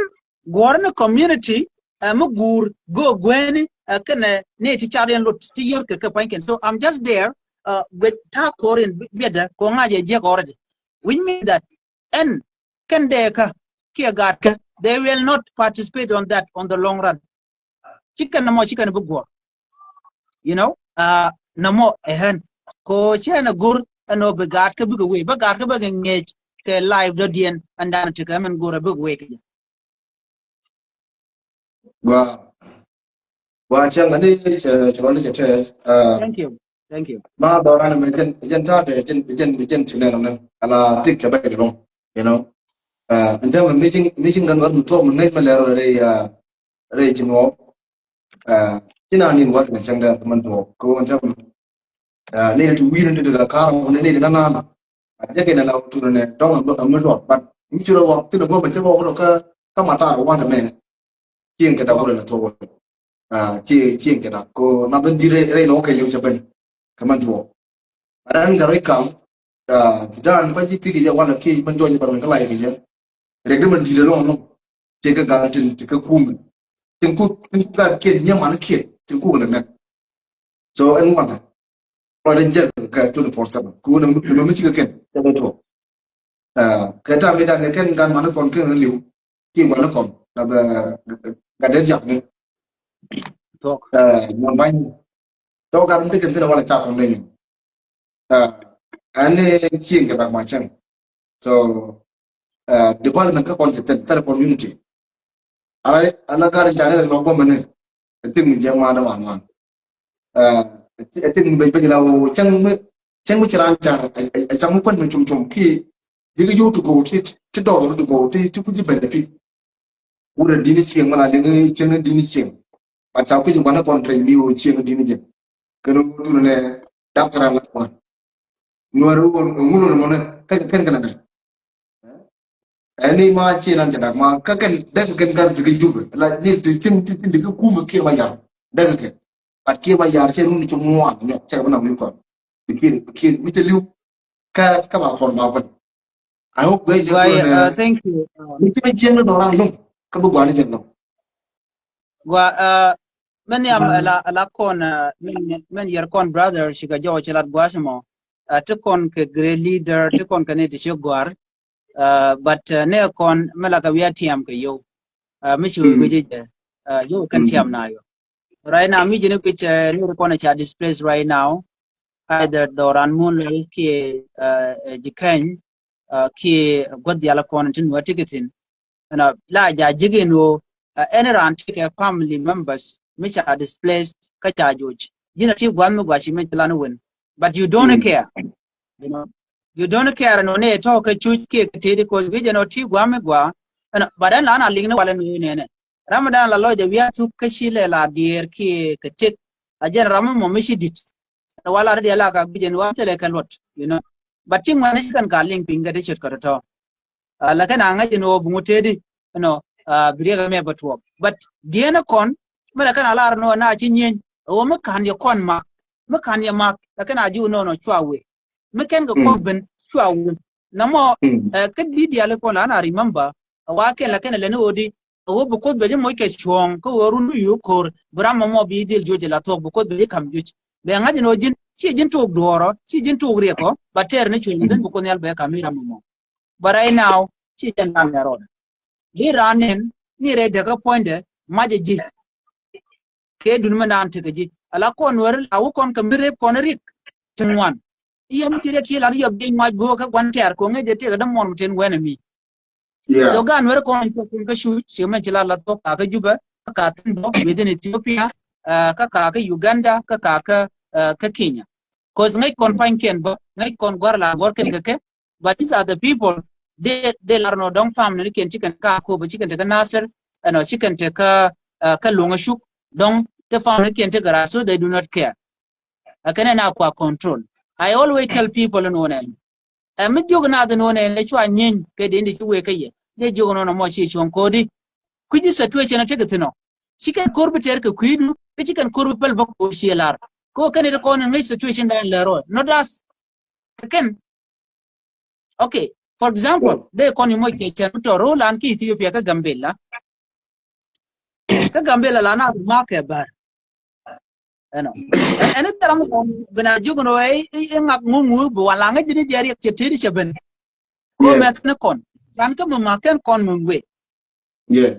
guɔr ni community, ɛ mi guur Gogweyni, ɛ kɛnɛ ni ti car yɛn lot ti yɛr kɛ kɛ pa̱ny kɛn. So, I'm just there, ɛ guec ta̱a̱ ko̱r in biɛtdä, ko ŋa̱c ɛ jiɛk already. Which means that ɛn kɛn dee kä kiɛ gaat kä, they will not participate on that on the long run. Ci kɛn nɔmɔ ci kɛn bi guɔr. You know, uh, nɔmɔ ɛ ɣän ko cɛ nɛ go̱r ɛn ɔ bi gaat kä bikɛ wee, bä gaat kä bä kɛ ŋiɛc kɛ live dɔ̱diɛn ɛn dan tekɛ mɛn go̱r ɛ bikɛ wee kɛ jɛ. Gua, gua cɛŋ ani cɛ cɛ rɔli cɛ tɛ. Thank you. Thank you. Ma dɔran mɛ jɛn jɛn tate jɛn jɛn jɛn ti nɛ nɛ ala tik cɛ bɛ jɛ lɔŋ. You know. Ɛn tɛmɛ mi jiŋ mi jiŋ dan wɛr mi tuɔk mi nɛj mɛ lɛr rɛ rɛ jiŋ wɔ. Ti na nin wɛr ni cɛŋ dɛ mɛ tuɔk ko ɛn tɛmɛ. Ni ti wi̱i̱ ni ti la kar ni ni na na. A jɛ kɛ na la tu ni dɔŋ a mi luɔt, but mi ci rɔ wɔ ti ni gɔmɛ cɛ bɔ wɔ ka ka matar wɔ ni mɛ. Cieŋ kɛ dak wurɛ la thok wä. Cie cieŋ kɛ dak ko na ben di rɛy lɔ kɛ liw cɛ ben kɛ man tuɔ. Ran kɛ rɛy kam ti dan ba ji ti kɛ jɛ wala ki man jɔjɛ ba men kɛ lai kɛ jɛ. Rɛk di man di rɛ lɔŋ lɔŋ. Cɛ kɛ gal tin ti kɛ kum tin ku tin ku gal kiɛ nyɛ man kiɛ tin ku kɛ lɛ nɛk. So ɛn wanɛ. Kɔc rɛ jɛl kɛ twenty four seven. Ku nɛ mi cikɛ kɛn cɛ bɛ tuɔ. Kɛ tam mi dan kɛn gan mani kɔn kɛn liw. Ki wani kɔn la bɛ gat det jak ni. Thok. Mɔn bany. Thok gat mi kɛn thin wala ca kɔn deni. Ani cieŋ kɛ rak ma cɛŋ. So development kä kɔn cɛ thin thɛrɛ community. Ala ala gar jani lɔ gɔmɛ ni. I think mi jɛ ŋuan ŋuan ŋuan. I think mi bɛ bɛ la wo cɛŋ mi cɛŋ mi ci ran car. I cɛŋ mi pɛn mi cum cum ki. Digi yow ti gow ti ti dɔr ti gow ti ti kuji benefit. Wurɛ dini cieŋ mana digi cieŋ dini cieŋ. Ba ca kuji wana kɔn rɛy mi wo cieŋ dini jɛ. Kɛn wudun nɛ dak ran la kɔn. Nuɛr wun wun mɔnɛ kɛn kɛn kɛn. Ɛni ma ci nan cɛ dak ma kä kɛn dek kɛn gar diki Jubɛ la ni ti cin ti ti diki kumɛ Kiir Mayar dek kɛn. But Kiir Mayar cɛ run ci ŋuan nyɔk cɛ bɛ na mi kɔn. Bi Kiir bi Kiir mi cɛ liw kä kä ba kɔn ba kɔn. I hope guys jɛ kɔn. Thank you. Mi cɛ jɛ ni dɔran lum kä bi guani jɛ lum. Gua mɛn yam ala ala kɔn mɛn yɛr kɔn brother ci ka jɔw ci lat guasi mɔ. Ti kɔn kɛ great leader, ti kɔn kɛ ni ti ci gɔ̱a̱r. But nɛ kɔn mi la kɛ wi̱i̱ a tiam kɛ yio̱w. Mi ci wee guic jɛ yio̱w kɛn tiam na yio̱w. Right now mi ji̱n guic ni ri kɔn ca displaced right now. Either dhɔran mun lal kiɛ ji̱ kɛny kiɛ gua̱th dial kɔn tin wä ti kɛ thin. Ɛn la ja ji̱ gin ɣöö ɛn raan ti kɛ family members mi ca displaced kä ca joc. Ji̱n a ti gua̱th mi gua̱ci mi ci lan win. But you don't care. You know, you don't care. Ɛn ɣöö ni tɔ̱ kɛ cuc kiɛ kɛ tëëdi koc wi̱c ɛn ɣöö ti gua̱th mi gua̱. Ɛn but ɛn la na liŋ ni walɛ ni ɣöö nɛnɛ. Ram dan la lɔcdɛ wi̱i̱ a thuk kä ci lɛ la diɛɛr kiɛ kɛ tëk. A jɛn ram mɔ mi ci di̱t. Wala ri diɛ la ka guic ɛn wala thilɛ kɛ luɔt, you know. But ti ŋuɛn ci kɛn ka liŋ piny kɛ ti ce̱tkɛ tɔ̱tɔ̱. Lakin a ŋäc ɛn ɣöö buŋ tëëdi, you know, bi riɛk ɛmɛ bɛ tuɔɔk. But diɛn ɛ kɔn mi la kɛn a lar ɛn ɣöö na ci nyieny ɛ ɣöö mi ka̱n yɛ kɔn mak, mi ka̱n yɛ mak, lakin a ji̱ wä nɔnɔ cua wee. Mi kɛn kɛ kɔn ben cua wee. Namɔ kä di diali kɔn la na remember a wa kɛn la kɛn a lɛni ɣöö di a wä bi Kuoth bɛ ji̱ moc kɛ cuɔ̱ɔ̱ŋ kä wä run mi yo̱o̱k ko̱r bi ram mɔmɔ bi dhil juɔc la thuɔ̱k bi Kuoth bɛ ji̱ ka̱m juɔc. Bɛ ŋa̱c ɛn ɣöö ji̱n ci ji̱n tuɔɔk duɔ̱ɔ̱rɔ, ci ji̱n tuɔɔk riɛkɔ, ba tɛɛr ni cuɔ̱ɔ̱ŋ dhin bi Kuoth Nhial bɛ ka̱m i̱ ram mɔmɔ. But right now ci ji̱n ram lɛ rɔɔdɛ. Di raan nɛn ni rɛy däkä puɔ̱nydɛ macɛ ji̱. Kɛ dun mi naan tekɛ ji̱ ala kɔn weri la wä kɔn kɛ mi rep kɔn rik ti ŋuan. I̱ yɛn ci rep ci lar yɔp ji̱ ŋuac go̱o̱kä gua̱n tɛɛr ko̱ŋ ŋäc jɛ tëëk dämuɔn mi ten wɛn ɛ mi. So gan weri kɔn in cok kä cuc ci mɛn ci la la thok ka kä Jubɛ kä ka thin bɔ within Ethiopia, kä ka kä Uganda, kä ka kä kä Kenya. Cause ŋäc kɔn pa̱nykiɛn bä, ŋäc kɔn gua̱r la gua̱r kɛn kɛ kɛ. But these are the people de de lar nɔ dɔŋ family ni kiɛn ci kɛn kä Akobo, ci kɛn te kä Nasir, ɛnɔ ci kɛn te kä kä Luŋä Cuk. Dɔŋ te family ni kiɛn te kä ra, so they do not care. Ɛ kɛn ɛ na kua control. I always tell people in one. Ɛ mi jiök nath in ɣöö nɛn ɛ cua nyieeny kɛ dee in di ci wee kä yɛ. Dee jiök nɔnɔ mɔ ci cuɔ̱ŋ ko̱di. Kui̱ci situation ɛ tekɛ thi̱n ɔ. Ci kɛn ko̱r bi tɛr kɛ kui̱du, kä ci kɛn ko̱r bi päl bä ko̱r ciɛ lar. Kɛ ɣöö kɛn it kɔn in ŋäc situation dan lɛ rɔɔd. Not us. Ɛ kɛn. Okay. For example, dee kɔn in moc kɛ cɛn mi tɔr ro̱o̱ lan kä Ethiopia kä Gambela. Kä Gambela la na bi mak kɛ bär. Ɛnɔ. Ɛn, ɛn i̱ thil ram kɔn bi na jiök ni wee i̱, i̱, i̱ ŋak ŋuŋ ŋuŋ bi wal aŋäc ji̱n i̱ jɛ riɛk cɛ tëëdi cɛ ben. Ko mɛ kɛn kɔn. Can kä mi mak kɛn kɔn mi wee.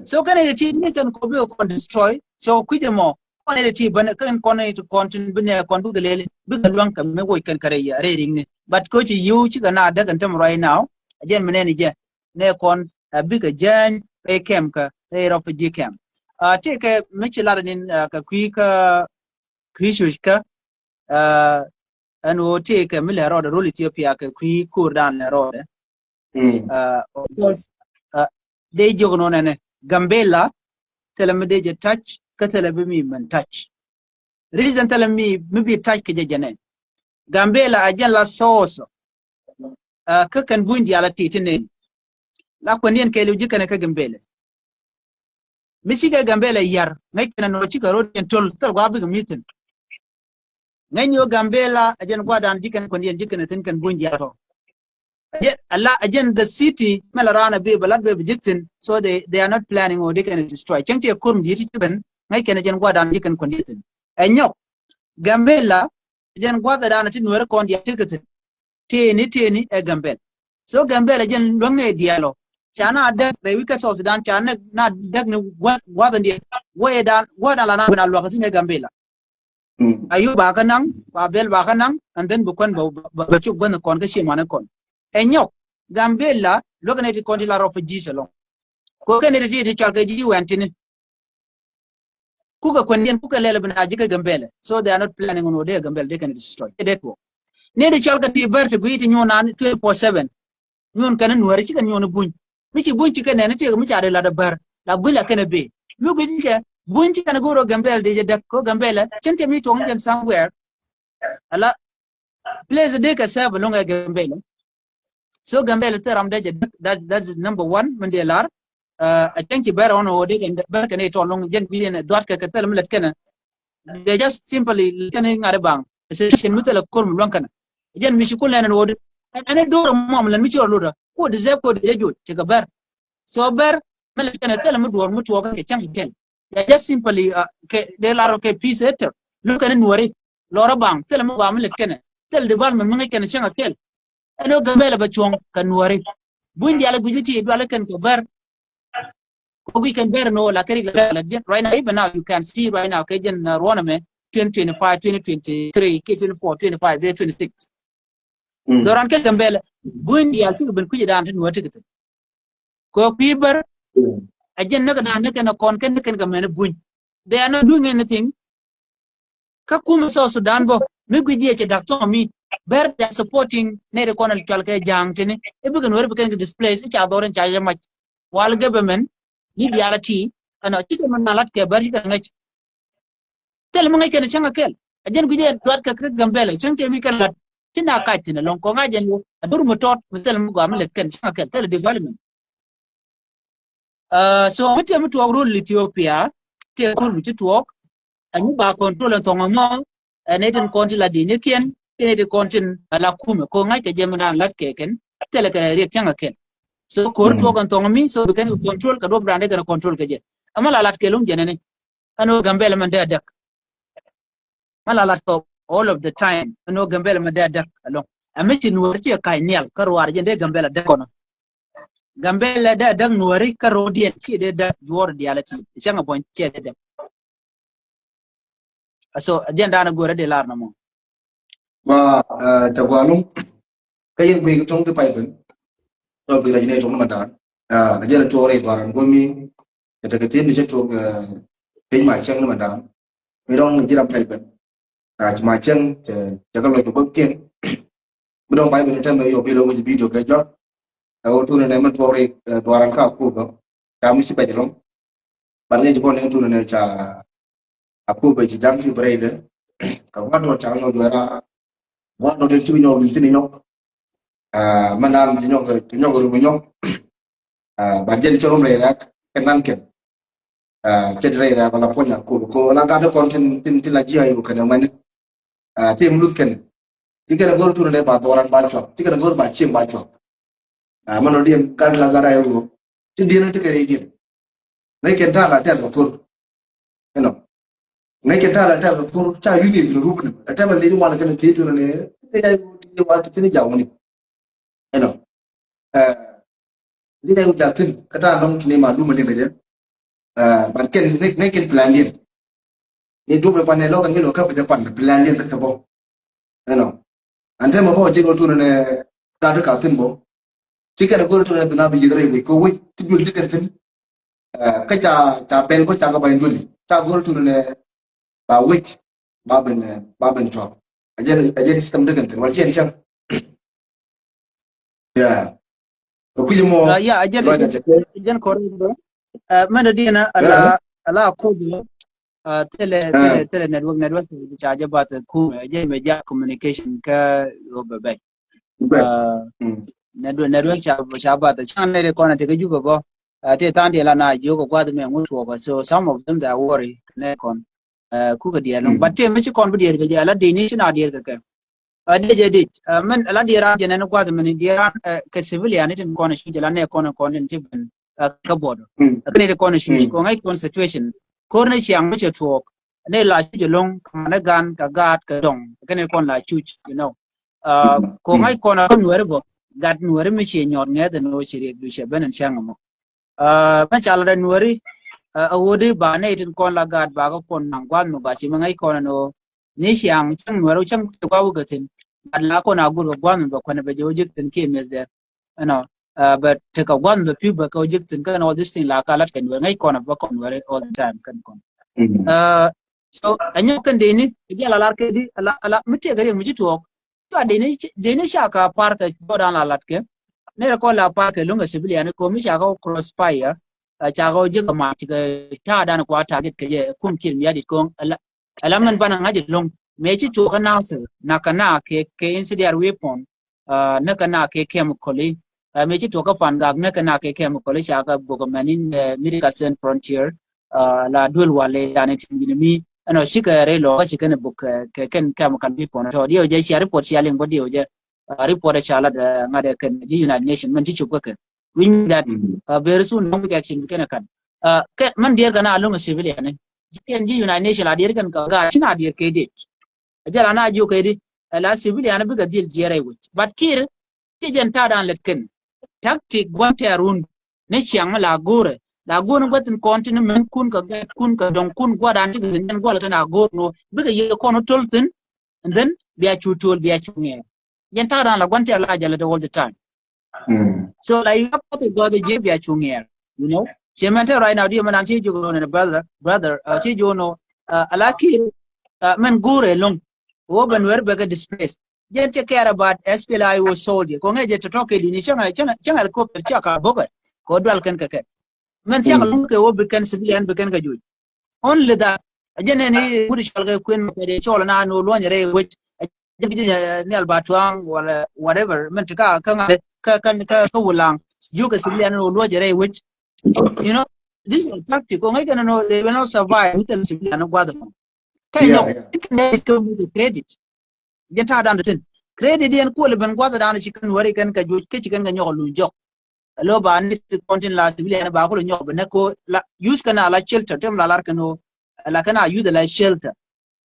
So kɛn i̱ ti ni kɛn ko bi kɔn destroy. So kui̱c ɛmɔ kɔn i̱ ti ben kɛn kɔn i̱ ti kɔn tin bi nɛ kɔn bikɛ lɛli bikɛ luäŋ kɛ mi woc kɛn kɛ rɛy rɛy riŋni. But ko ci yiw cikɛ na däk ɛn tämɛ right now. A jɛn mi nɛn i̱ jɛ nɛ kɔn a bikɛ jääny rɛy kɛm kä rɛy refugee camp. A tëëkɛ mi ci lat nin kɛ kui̱ kä kui̱ cuc kä ɛn ɣöö tëëkɛ mi lɛ rɔɔdɛ rol Ethiopia kɛ kui̱ ko̱r dan lɛ rɔɔdɛ. Of course dee jiök nɔnɛ ni Gambela thilɛ mi dee jɛ touch kä thilɛ bi mi mɛn touch. Reason thilɛ mi mi bi touch kɛ jɛ jɛ nɛ Gambela a jɛn la source. Kä kɛn buny diaal a ti ti nɛn la kuɛndiɛn kɛɛliw ji̱ kɛnɛ kä Gambela. Mi cikɛ Gambela yar ŋäc kɛnɛ nɔ cikɛ ro̱d yɛn töl thil gua̱a̱ bikɛ mi thi̱n. Ŋäc ni ɣöö Gambela a jɛn gua̱a̱r dan ji̱ kɛnɛ kuɛndiɛn ji̱ kɛnɛ thi̱n kɛn buny diaal tɔ. A jɛn, a la, a jɛn the city mɛ la raan a bi bɛ lat bɛ bi ji̱ thi̱n. So they, they are not planning ɣöö di kɛnɛ destroy. Cäŋ ti ɛ ko̱r mi di̱i̱t ti ben ŋäc kɛnɛ jɛn gua̱a̱r dan ji̱ kɛnɛ kuɛndiɛn thi̱n. Ɛ nyɔk Gambela a jɛn gua̱a̱r dan ti nuɛri kɔn diaal ti kɛ thi̱n. Tëëni tëëni ɛ Gambela. So Gambela jɛn luäŋ ɛ diaal ɔ. Ca na däk rɛy wi̱c kä South Sudan ca na däk ni gua̱th in diaal. Gua̱th in diaal gua̱th in diaal la na ben a luak thi̱n ɛ Gambela. Ayub ba kä naŋ, ba bɛl ba kä naŋ, and then bi kuän ba ba cop gua̱th in kɔn kä cieŋ wan in kɔn. Ɛ nyɔk Gambela luäk in ɛ ti kɔn ti la refugees ɛlɔŋ. Ko kɛn ɛ ti ti cɔal kɛ ji̱ wɛn tini. Kukɛ kuɛndiɛn kukɛ lɛl bi na ji̱ kä Gambela. So they are not planning on wä dee Gambela dee kɛn destroy. Dee tuɔ ni dee cɔl kɛ ti bär ti gui̱i̱ ti nyuun an twenty four seven. Nyuun kɛn nuɛri ci kɛn nyuun buny. Mi ci buny ci kɛn nɛn ti mi ca dee lat bär la buny la kɛn bee. Mi gui̱i̱ ci kɛ buny ci kɛn go̱o̱r Gambela dee jɛ däk ko Gambela cin ti mi tuɔŋ jɛn somewhere. Ala place dee kɛ serve loŋ ɛ Gambela. So Gambela thil ram dee jɛ däk, that, that is number one min dee lar. A cäŋ ci bɛr ɣɔn ɣöö dee kɛ bɛr kɛn i̱ tɔl loŋ jɛn gui̱n ɛ dhuat kɛ kɛ thil mi lät kɛnɛ. They just simply lät kɛn i̱ ŋa̱t i̱ baŋ. Ɛ situation mi thil ɛ ko̱r mi luäŋ kɛnɛ. Jɛn mi ci kul nɛn ɣöö dee ɛn i̱ do̱r mɔm lɛn mi ci rɔ lotdä ko deserve ko dee jɛ juɔc ci kɛ bɛr. So bɛr mi lät kɛnɛ thil mi duɔ̱ɔ̱r mi tuɔɔk kɛ cäŋ kɛn. They just simply kɛ dee lar kɛ peace actor. Lo̱k kɛn i̱ nuɔri lɔrä baŋ thilɛ mi gɔaa mi lät kɛnɛ. Thil development mi ŋäc kɛn cäŋ a kɛl. Ɛn ɣöö Gambɛla bɛ cuɔ̱ŋ kɛ Nuääri. Buny diaal guic ti dual kɛn kɛ bär. Kɛ guic kɛn bär ni ɣöö la kɛ rik la la jiɛn. Right now, even now, you can see right now kɛ jiɛn, uh, ruɔ̱n ɛmɛ, twenty twenty-five, twenty twenty-three, kɛ twenty-four, twenty-five, bɛ twenty-six. Dhɔran kɛ Gambɛla buny diaal cikɛ ben kui̱c dan ti Nuäär ti kɛ thi̱n. Kɛ kui̱ bär. A jiɛn näk dan näk kɛn a kɔn kɛn näk kɛn kɛ mɛn buny. They are not doing anything. Kä kumɛ South Sudan bä mi guic jiɛ cɛ dak thɔŋ mi bär, they are supporting nɛy ti kɔn a cual kɛ ja̱a̱ŋ tini. I̱ bikɛ Nuääri bikɛn kɛ displace i̱ ca dhɔr in ca jɛ mac. While government ni diaal a ti ɛnɔ cikɛ mɛ na lat kɛ bär cikɛ ŋäc. Thil mi ŋäc kɛn cäŋ a kɛl. A jɛn guic jɛ duat kɛ kɛ Gambɛla cäŋ cɛ mi kɛn lat. Ci na kac thin ɛlɔŋ kɔŋ a jɛn wä a dur mi tɔt mi thil mi gɔaa mi lɛt kɛn cäŋ a kɛl thil development. Uh, so mi tiɛ mi tuɔɔk rol Ethiopia tiɛ kur mi ci tuɔɔk. Ɛn mi ba control ɛn thɔŋ ɛmɔ. Ɛn ɛ tin kɔn ti la dini kiɛn tin ɛ tin kɔn tin ala kumɛ ko ŋa̱c kɛ jɛ mi naan lat kɛ kɛn. Thil kɛ riɛk cäŋ a kɛl. So kor tuɔɔk ɛn thɔŋ mi so bi kɛn kɛ control kɛ duɔp raan dee kɛn control kɛ jɛ. Ɛmɔ la lat kɛ luŋ jɛn ɛni. Ɛn ɣöö Gambɛla mɛn dee a däk. Ma la lat kɔ all of the time. Ɛn ɣöö Gambɛla mɛn dee a däk ɛlɔŋ. Ɛ mi ci Nuääri ci ka̱c nhial kä ruaar jɛn dee Gambɛla däk kɔnɔ. Gambɛla dee a däk Nuääri kä ro̱o̱diɛn ci dee däk juɔ̱ɔ̱r diaal a ti. Cäŋ a buɔ̱ny ci dee däk. So a jɛn daanɛ go̱o̱rä dee lar nɔmɔ. Ma, uh, tɛ gualum. Kä yɛn guic kɛ tuɔ̱ŋ ti pay ben. Tɔ bi rɛc ni tuɔ̱ŋ ni ma da̱a̱n. Ah, a jɛn a tuɔɔk rɛy dhuaran go̱mi. Kɛ tekɛ thiin ni cɛ tuɔɔk, eh, piny ma cɛŋ ni ma da̱a̱n. Mi dɔ̱ŋ ji̱ ram pay ben. Ah, ci ma cɛŋ cɛ, cɛ kɛ lɔc kɛ bäk kiɛn. Mi dɔ̱ŋ pay ben tɛm yɔ bi lɔ wi̱c video kɛ jɔak. Ɛ wä tuun ni nɛ min tuɔɔk rɛy, eh, dhuaran kä Akobo. Ca mi ci bɛc ɛlɔ̱ŋ. Ban ŋi̱i̱c bä ni tuun ni ca Akobo ci ja̱ŋ ci bi rɛydɛ. Kɛ gua̱n tɔt ca nyɔk juɛra. Gua̱n tɔt ci nyɔk luny thin nyɔk. Ah, mɛ nan ci nyɔk, ci nyɔk rum nyɔk. Ah, ban jɛn ci rum rɛy rɛk kɛ nan kɛn. Ah, cɛ di rɛy rɛk wala puɔ̱ny Akobo ko la gat kɔn tin, tin, tin la ji̱ ayu kɛn mɛn. Ah, ti muth kɛn. Ti kɛn go̱r tuun ni ba dhɔran ba cuak. Ti kɛn go̱r ba cieŋ ba cuak. Ah, mɛn ɔ diɛn gat la gat ayu. Ti diɛn ti kɛ rɛy diɛn. Ŋäc kɛn ta̱a̱ la tɛth kɛ ko̱r. Ɛnɔ. Ŋäc kɛn ta̱a̱ la tɛth kɛ ko̱r ca yuth in rup ni. Ɛ tɛmɛ leni wal kɛn thiec tun ni. Ɛ ya yuth wal ti thin jaw ni. Ɛnɔ. Ɛ, ni ya yuth jaw thin. Kä ta̱a̱ nɔŋ tini ma lum ni ŋäc jɛ. Ɛ, but kɛn ŋäc, ŋäc kɛn plan diɛn. Ni duɔ̱p ɛ pan ni lɔk kɛn ni lɔk kɛ pɛ jɛ pan plan diɛn kɛ kɛ bɔ. Ɛnɔ. An tɛmɛ bɔ jɛ ni wä tun ni gat ka thin bɔ. Ci kɛn a go̱r tuɔnɛ bi na bi yieth rɛy wec kɛ wec ti duël ti kɛn thi̱n. Eh, kä ca, ca pɛl bä ca kɛ ba̱ny duëli ca go̱r tuɔnɛ ba wec ba ben, eh, ba ben cuɔ̱k. A jɛn, a jɛn system ti kɛn thi̱n wal ciɛn cäŋ. Yeah. Kɛ kui̱c mɔ. Uh, yeah, a jɛn, a jɛn kɔr. Uh, mɛn a diɛn a la, a la Akobo. Uh, thilɛ, thilɛ, thilɛ network, network ca jɛ bath kum, a jɛ mɛ ja communication kä Akobo bɛ. Uh, network, network ca, ca bath. Ca nɛy ti kɔn a tekɛ Juba bä. Uh, ti tha̱a̱ŋ diɛ la na jiök kɛ gua̱th mɛ ŋut tuɔɔk. So some of them they are worry nɛ kɔn. Uh, kukɛ diɛɛr nɔŋ. But ti mi ci kɔn bi diɛɛr kɛ jɛ, a la dini ci na diɛɛr kɛ kɛ. Uh, diɛ jɛ dic. Uh, mɛn a la diɛɛr an jɛ nɛn gua̱th mɛn diɛɛr an, uh, kɛ civilian itin kɔn a cuc a la nɛ kɔn a kɔn in ci ben, uh, kä buɔdɔ. Kä ni ti kɔn a cuc kɔn ŋa̱c kɔn situation. Ko̱r ni ciaŋ mi cɛ tuɔɔk. Ni la cuc ɛlɔ̱ŋ, kɛ mɛn ɛ gan, kɛ gaat, kɛ dɔŋ. Kɛ ni kɔn la cuc, you know. Uh, kɔn ŋa̱c kɔn a kä Nuɛri bä. Gat Nuɛri mi ci nyɔt ŋɛth ɛn ɣöö ci riɛk du cɛ ben ɛn cäŋ ɛmɔ. Uh, mɛ ca la dɛ Nuɛri, uh, a ɣöö di ba nɛy tin kɔn la gaat ba kä kɔn naŋ gua̱th mi ba ci mi ŋäc kɔn ɛn ɣöö ni ciaŋ cäŋ Nuɛri cäŋ ti gua̱th wä kɛ thi̱n. Gat la kɔn a gur kɛ gua̱th mi bɛ kuɛn bɛ jɛ wä ji̱k thi̱n kiɛ meth dɛ. You know, uh, bɛ tekɛ gua̱th mi bɛ pi̱w bɛ kɛ wä ji̱k thi̱n kɛn all this thing la ka lat kɛ Nuɛri ŋäc kɔn bä kɔn Nuɛri all the time kɛn kɔn. Uh, so a nyɔk kɛn deni a jɛ la lar kɛ di a la, a la mi tëëkɛ riɛk mi ci tuɔɔk. Cua deni, deni ca ka par kɛ jɔdan la lat kɛ. Nɛy ti kɔn la par kɛ luŋ kɛ civilian kɔ mi ca kɛ cross fire. Ca kɛ ji̱ kɛ mac kɛ ta̱a̱ dan kua target kɛ jɛ kum Kiir Mayardit kɔŋ. Ala, ala mɛn banɛ ŋa̱c luŋ. Mëë ci tuɔɔk kä Nasir nak kɛ nak kɛ, kɛ incendiary weapon. Näk kɛ nak kɛ chemical. Mëë ci tuɔɔk kä Pangak näk kɛ nak kɛ chemical ca kɛ bok mɛn in, eh, Medical Sans Frontier. Ah, la duel wale yani tin gini mi ɛnɔ cikɛ rɛy lɔkä cikɛ ni buk kɛ, kɛ kɛn kɛm kan bi pɔn tɔ diɛ wä jɛ cia report cia liŋ bä diɛ wä jɛ. Ah, report ca lat, eh, ŋa̱t ɛ kɛn ji̱ United Nations mɛn ci cop kä kɛ. Which mean that, ah, very soon nɔŋ bik action bi kɛn ɛ kan. Ah, kɛ mɛn diɛɛr kɛ na loŋ civilian ni. Ci kɛn ji̱ United Nations la diɛɛr kɛn kɛ gaat ci na diɛɛr kɛ diɛ. A jɛ la na jiök kɛ di. Ɛ la civilian bikɛ dhil jiɛɛr rɛy wec. But Kiir, ci jɛn ta̱a̱ dan lät kɛn. Tactic gua̱n tɛ̈r run. Ni ciaŋ mi la go̱o̱rɛ. La go̱o̱r ni gua̱thin kɔn ti ni mɛn kun kɛ gat kun kɛ dɔŋ kun gua̱dan ti kɛ thin jɛn gua̱l kɛn a go̱o̱r ni wä. Bikɛ yɛ kɔn wä to̱l thin. And then, bia cu to̱l, bia cu ŋɛɛr. Jɛn ta̱a̱ dan la gua̱n tɛ̈r la jɛ lät all the time. So la i̱ ɣä path i̱ gɔth i̱ ji̱ bia cu ŋɛɛr. You know? Ci mɛn te right now, diɛ mɛn an ci ji̱ go̱o̱r ni brother, brother, uh, ci ji̱ go̱o̱r ni, uh, a la Kiir, uh, mɛn go̱o̱rɛ loŋ. Wä ben wer bɛ kɛ displace. Jɛn ci care about S P L A I O soldier. Kɔ ŋɛ jɛ tɔtɔ kɛ duni cäŋ, cäŋ, cäŋ helicopter cä ka bokɛ. Kɔ dual kɛn kɛ kɛ. Mɛn thiak loŋ kɛ wä bi kɛn civilian bi kɛn kɛ juc. Only that. A jɛn ɛn i̱ ŋut i̱ cɔl kɛ kuën mɛ kɛ jɛ cɔl na ni wä luɔ̱ny rɛy wec. A jɛn ki jɛ, eh, nial ba tuaŋ wala whatever. Mɛn ti ka, ka ŋa̱, ka, ka, ka, ka wulaŋ. Jiök kɛ civilian ni wä luɔ̱ny rɛy wec. You know, this is a tactic. Kɔ ŋɛ kɛn ni they will not survive. Within civilian ni guath mɔ. Kɛ nyɔk. Kɛ mɛ kɛ mɛ credit. Jɛn ta̱a̱ dan tin. Credit diɛn kuɔl ben gua̱th dan ci kɛn weri kɛn kɛ juc kä ci kɛn kɛ nyɔk luny jɔk. Alo ba ni ti kɔn tin la civilian ba kulo nyɔk ben ko la use kɛn a la shelter tem la lar kɛn o la kɛn a use la shelter.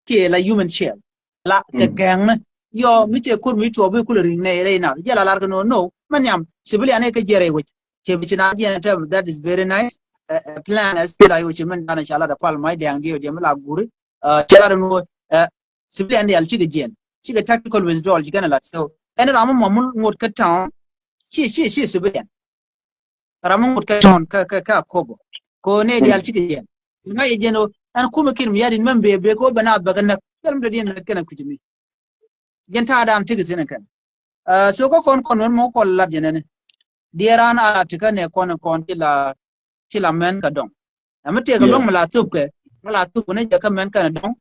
Kiɛ la human shield. La kɛ gɛŋ ni. Yɔ mi te kur mi tuɔ bi kulo ring ne rɛy na. Jɛ la lar kɛn o no. Mɛ nyam civilian kɛ jɛ rɛy wec. Cɛ bi ci na jɛ tem that is very nice. Plan as pila yo cɛ mɛn dan ca la da pal mai dɛŋ di o jɛ mi la guri. Cɛ la da no. Civilian dial cikɛ jiɛn cikɛ tactical withdrawal cikɛ na lat. So ɛn ram mɔ mul ŋot kä town. Ci ci ci civilian ram mɔ ŋot kä town kä kä kä Akobo. Ko ne dial cikɛ jiɛn ŋa yɛ jiɛn o. Ɛn kumɛ Kiir Mayardit mɛn bee bee ko bɛ na bɛ kɛ näk thil mi dee diɛn mɛ kɛn a kui̱c mi. Jɛn ta̱a̱ dan tikɛ thin kɛn. So kä kɔn kɔn wän mɔ kɔn lat jɛn ɛn diɛ ran a lat tikä nɛ kɔn kɔn ti la ti la mɛn kɛ dɔŋ. Ɛmɛ tëëkɛ luäŋ mi la thop kɛ mi la thop kɛ ni jɛ kä mɛn kɛn dɔŋ.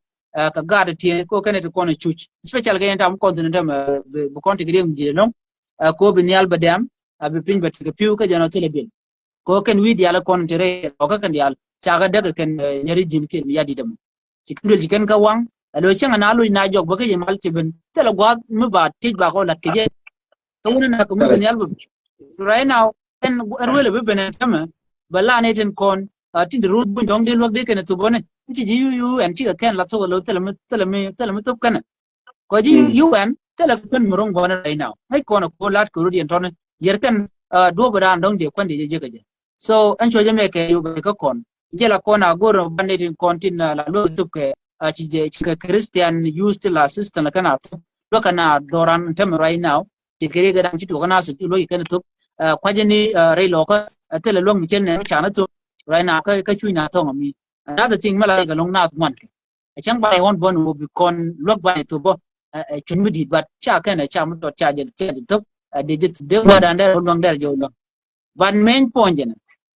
Kɛ gaat tiee ko kɛn ti kɔn cuc special kɛ yɛn tam kɔn thin tɛmɛ bi kɔn ti kɛ riɛŋ ji̱ dɔŋ. Ko bi nhial bɛ dɛm a bi piny bɛ ti kɛ pi̱w kä jɛn ɔ thilɛ bil. Ko kɛn wi̱i̱ diaal kɔn ti rɛy lɔkä kɛn diaal cakɛ däk kɛn nyɛri ji̱n Kiir Mayardit ɛmɔ. Ci kɛn duel ci kɛn kä waŋ ɛ lo̱ cäŋ ɛn a loc na jɔk bä kä yɛ mal ci ben thilɛ gua̱a̱th mi ba tiec ba kɔ lat kɛ jɛ. Kä wun ɛn a kɛ mi ben nhial bä. Right now ɛn ɛn ruel ɛ bi ben ɛn tämɛ bɛ la ni tin kɔn a tin di ro̱o̱d buny dɔ̱ŋ di luäk di kɛn ɛ thop bä ni mi ci ji̱ yu yu ɛn cikɛ kɛn la thok ɛ lo̱ thilɛ mi thilɛ mi thilɛ mi thop kɛn ɛ. Kɔ ji̱ yu ɛn thilɛ kɛ kuän mi ro̱ŋ bä ni right now ŋäc kɔn ɛ ko̱ lat kɛ ro̱d yɛn tɔ̱ni yɛr kɛn duɔ̱p ɛ raan dɔ̱ŋ diɛ kuän diɛ jɛ jek ɛ jɛ. So ɛn cuɔ̱cä mɛ kɛ yu bɛ kä kɔn jɛ la kɔn a go̱r ban ni tin kɔn tin la luäk thop kɛ a ci jɛ ci kɛ Christian use ti la system la kɛn a thop luäk kɛn a dhɔran tämɛ right now. Ci kɛ ri kɛ da̱ŋ ci tuɔk kɛn a thop luäk kɛn a thop kuacä ni rɛy lɔkä thilɛ luäk mi cɛn nɛ mi can a thop right now kä cuc na thɔŋ a mi. Another thing mɛ la ri kɛ loŋ nath ŋuan kɛ a cäŋ ba ri ɣɔn bä ni wä bi kɔn luäk ba ni thop bä cuc mi di̱t but ca kɛn a ca mi tɔt ca jɛ ca jɛ thop a dee jɛ thop dee wä dan dɛr wä luäŋ dɛr jɛ wä luäŋ. But main point jɛn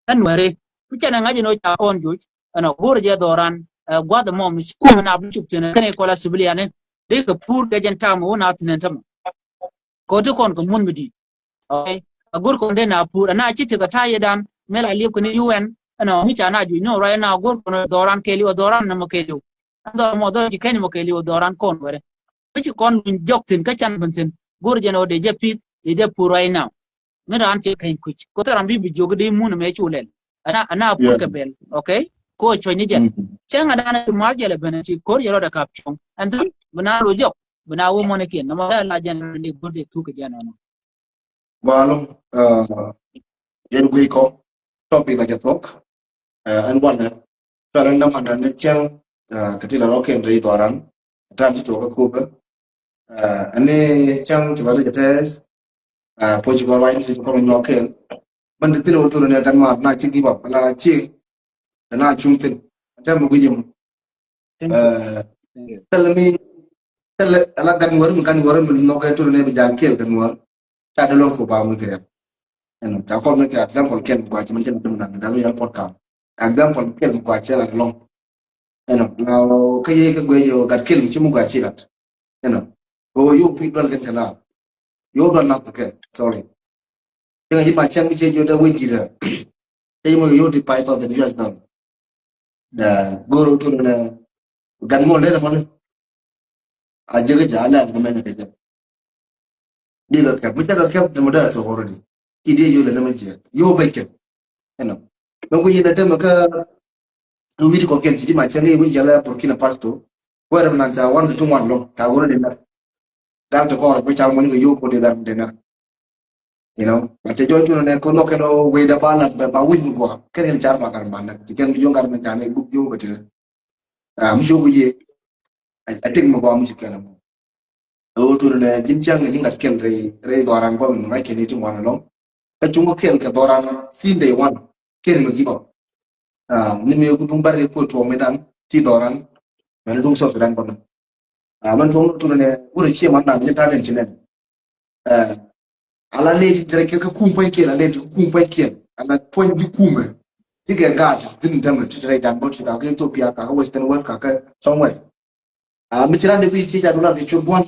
ɛ nuɛri mi cɛn ɛ ŋa̱c ɛn ɣöö ca kɔn joc ɛn ɔ go̱o̱r jɛ dhɔran. Ɛ gua̱th ɛmɔ mi ci kuɔm ɛn a bi cop thi̱n ɛ kɛn ɛ kɔl a civilian ɛ dee kɛ pur kɛ jɛn tam ɛ wä na thi̱n ɛn tämɛ. Kɛ ɣöö ti kɔn kɛ mun mi di̱i̱t. Okay. Ɛ go̱o̱r kɔn dee na pur ɛn a ci tekɛ ta̱a̱ yɛ dan mɛ la liep kɛ ni U N ɛn ɔ mi ca na joc ni ɔ ruac ɛn a go̱o̱r kɔn dhɔran kɛɛliw ɛ dhɔran ɛn ɛmɔ kɛɛliw. Ɛn dhɔr ɛmɔ dhɔr ci kɛny ɛmɔ kɛɛliw ɛ dhɔran kɔn wɛrɛ. Mi ci kɔn luny jɔk thi̱n kä can ben thi̱n go̱o̱r jɛn ɔ dee jɛ pith dee jɛ pur right now. Mi raan cɛ keny kuc ko thil ram bi bi jiök di mun mɛ cu lɛl. Ana ana pur kɛ bɛl. Okay. Ko cuɔ̱c ni jɛn cɛ ŋa dan ti mal jɛl ben ci ko̱r jɛ rɔɔdɛ kap cuɔ̱ŋ. And then bi na lo jɔk bi na wä mɔni kiɛn nɔmɔ dee la jɛn ni go̱o̱r dee thuk kɛ jɛn ɔnɔ. Ba lɔŋ yɛn guic kɔ topic la jɛ thuɔk. Ɛn wanɛ cual ɛn dämandan ni cäŋ kɛ ti la rɔkiɛn ri dhɔran. Ta̱a̱ ti tuɔk kä Akobo. Ɛn ni cäŋ ti ba ni jɛ tɛɛth. Puɔ̱c kɔ ruac ni ti kɔn nyuɔk kɛn. Mɛn ti thin wä tur ni ɛ gan ma na ci give up na ci. Ɛn a cuŋ thin ɛn tɛm mi guic ɛmɔ. Thilɛ mi thilɛ ala gan wär mi gan wär mi nhɔk ɛ tur ni bi jal kiɛl gan wär. Ca dee luɔ̱ŋ kɛ ba mi kɛ rɛm. Ɛnɔ ca kɔn mi kɛ example kɛn gua̱c mi cɛ mi dum na mi gal mi yɛl podcast. Example kɛn gua̱c cɛ la luɔ̱ŋ. Ɛnɔ na kä yɛ kɛ guɛ yɛ gat kɛn mi ci mi gua̱c ci gat. Ɛnɔ kɛ wä yop pi dual kɛn kɛ na yop dual na kɛ sorry. Kɛ ŋa ji̱ ma cɛŋ mi cɛ ji̱ wä dee wä ji̱ rɛ. Cɛ ji̱ mɔ yop di five thousand U S dollar. Go̱o̱r wä tur ni gan mɔ lɛ mɔ ni. A jek ja lɛ mɛ ni kɛ jɛ. Di ka kɛp mi cɛ ka kɛp ni mɔ dee a tuɔk already. Ki di yol ni mɛ jɛ yol bɛ kɛp. Ɛnɔ mɛ ku yɛn a tɛmɛ kä tu wit kɔ kɛn ti ji̱ ma cɛ ni wit yɛlɛ Burkina Faso. Wɛrɛ mi nan ca wan ti ti wan lɔŋ ca already na. Gal ti kɔr bi cal mɔni kɛ yop kodi gal mi dena. You know, but cɛ jɔy tunɛ nɛ kɛ lɔk kɛn o weda ba lat ba wec mi gua kɛn kɛn car ba gar man nɛ ti kɛn bi yong gar mi can nɛ gup yong bɛ ti nɛ. Mi cok ye a tik mi gua mi ci kɛn a mɔ. Ɛ wä tunɛ nɛ jin ciaŋ ni jin gat kɛn rɛy rɛy dhɔran gua mi ŋac kɛn iti ŋuan alɔŋ. Kä cuŋ kɛn kɛ dhɔran sin day one kɛn mi give up. Ni mi ku duŋ bari ku tuɔŋ mi dan ti dhɔran mɛn duŋ South Sudan kɔnɔ. Mɛn tuɔŋ tunɛ nɛ wurɛ cie man dan jin taden ci nɛn. Ala leti tere kɛ kum pua̱ny kiɛn, ala leti kum pua̱ny kiɛn, ala pua̱ny di kumɛ. Ti kɛ gaat din dämɛ ti tere dan bot ti kake Ethiopia kake Western world kake somewhere. Mi ci ran de bi ci ja dulan ke cur buan.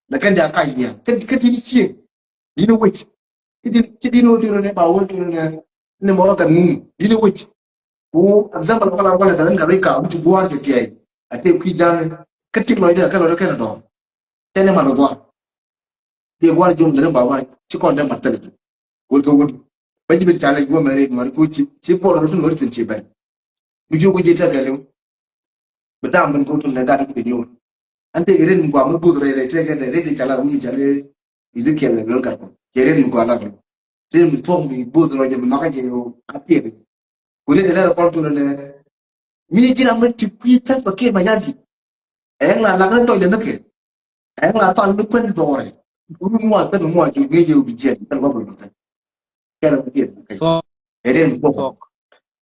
Na kɛn de a kac nia kɛ kɛ ti ni cie. Di ni wec. Ti di ni wec ni ba wol tunɛ nɛ ni mɔ kan ŋuŋ di ni wec. Ku example kɔla kɔla kɛ rin ka rika mi ti guar kɛ tiay. A te kui jane kɛ tik lɔy de kɛ lɔy de kɛ na dɔr. Tɛn ni ma dɔr. Ti guar jom de ba wa ci kɔn de ma tɛl. Wol kɛ wol. Ba jibi tale guɔ mɛ ri ŋuar ku ci ci bor ru ŋuar tin ci ben. Mi ju ku ji ta kɛ liu. Bi tam bin ku tun ne gat bi nyuur. An te ren mi gua mi buth rɛy rɛy te kɛ ne ren ni cala wuni cala Ezekiel ne lol gat ko. Cɛ ren mi gua la ren mi thok mi buth rɛy jɛ mi maka jɛ yo a tiɛ bi. Ku ren ni lɛr kɔn tun ne mi jira mi ti kui thɛl pa ke ma yadi. Ɛ ŋa lak ni tɔy de ni ke. Ɛ ŋa thal ni kuɛn dhɔrɛ. Ku ru mua thɛl mua jɛ ŋe jɛ bi jɛ thɛl ba bul thɛl. Kɛn a bi jɛ. Ɛ ren mi thok.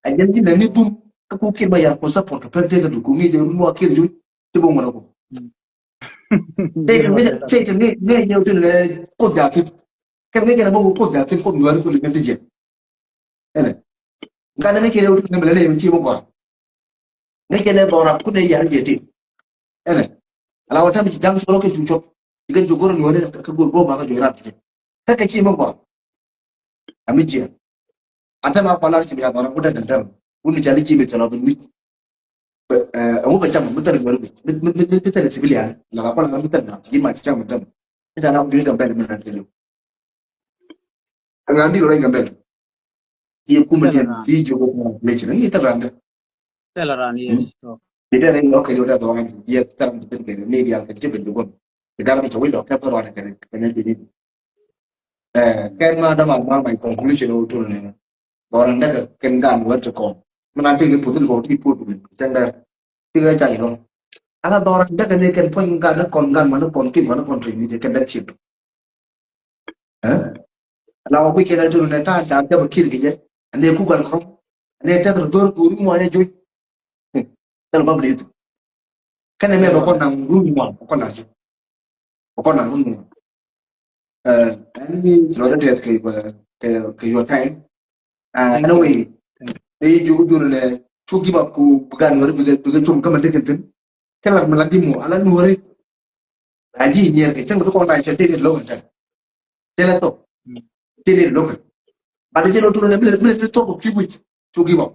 A jɛn ji̱ nɛ ni bum kä ku kir ma yar ku support kɛ pɛl tëkä du ku ŋi̱ jɛ ruɔk kir juc ti bum wala ku. Tëy tëy tëy ŋi̱ ŋi̱ jɛ tin lɛ kuth ja thin. Kɛn ŋi̱ jɛ na bum kuth ja thin kuth nuɛri ku lɛ ti jɛ. Ɛnɛ ŋa nɛ ŋi̱ kɛ lɛ wut ni mɛ lɛ lɛ yɛ mi ci bum kɔn. Ŋäc kɛn ɛ dhɔran kun ɛ yar jɛ ti. Ɛnɛ ala wä tam ci jaŋ cɔl kɛ cu cɔp. Ci kɛn cu go̱r nuɔ̱ɔ̱ri kɛ go̱r go̱r ma kɛ jɔy rat ti. Kɛ kɛ ci mi gɔr. A mi jiɛ. A tɛm a kɔlar ci mi a dhɔran kun tɛ tɛm tɛm. Kun mi ca li ci mi thɛl ɔ bin wi̱c. Ɛŋu bɛ cam mi thɛl nuɔ̱ɔ̱ri wi̱c mi mi mi mi thɛl civilian la ka kɔlar mi thɛl na ci ma ci cam mi tɛm. Mi ca na kun bi Gambɛl mi na thɛl. Ɛŋa ndi rɔ Gambɛl. Iye kumɛ diɛn di jiök ɔ kumɛ leci ni iye thil randɛ. Thil randɛ, yes. Di dɛn in lɔkɛ yot a dhɔŋ in iye thil randɛ thil kɛ ni dial kɛ jibɛ jukun. Di gal mi cɛ wi̱c lɔkɛ thil randɛ kɛ ni di ni. Kɛn ma dama ma my conclusion o tul ni. Dhɔran dɛkɛ kɛn gan wɛr ti kɔn. Mɛ nan tëë kɛ puthil kɔ ti puth ni cɛn dɛr. Ti kɛ ca yi lɔŋ. Ana dhɔran dɛkɛ ni kɛn puɔ̱ny gan ni kɔn gan ma ni kɔn kin ma ni kɔn tui ni jɛ kɛn dɛk cip. Ɛ? Ala wä kui̱ kɛn a tun nɛ ta̱a̱ ca däbä ki̱r kɛ jɛ. Anɛ kuk al kɔrɔm. Anɛ tɛth rɛ dhor go̱o̱r imuɔ̱ɔ̱n ɛ joc. Thil bä blit. Kɛnɛ mɛ bɛ kɔn naŋ run muɔ̱ɔ̱n bɛ kɔn naŋ joc. Bɛ kɔn naŋ run muɔ̱ɔ̱n. Ɛ, ɛn ni ci lɔcdä tɛth kɛ, kɛ, kɛ your time. Ɛ, anyway. Ɛ, jiök jun nɛ cu give up ku bi gan wär bi kɛ, bi kɛ cum kä mɛ dikɛ thin. Kɛ lat mɛ lat di muɔ ala nuɔri. A ji̱ nyier kɛ cäŋ bi kɔn da̱a̱ cɛ tëë ni lo̱k kɛ tɛn. Tëë ni thok. Tëë ni lo̱k kɛ. Bat jɛ lo̱k tuŋ ni mi lɛ mi lɛ thok kɛ kui̱ wi̱c. Cu give up.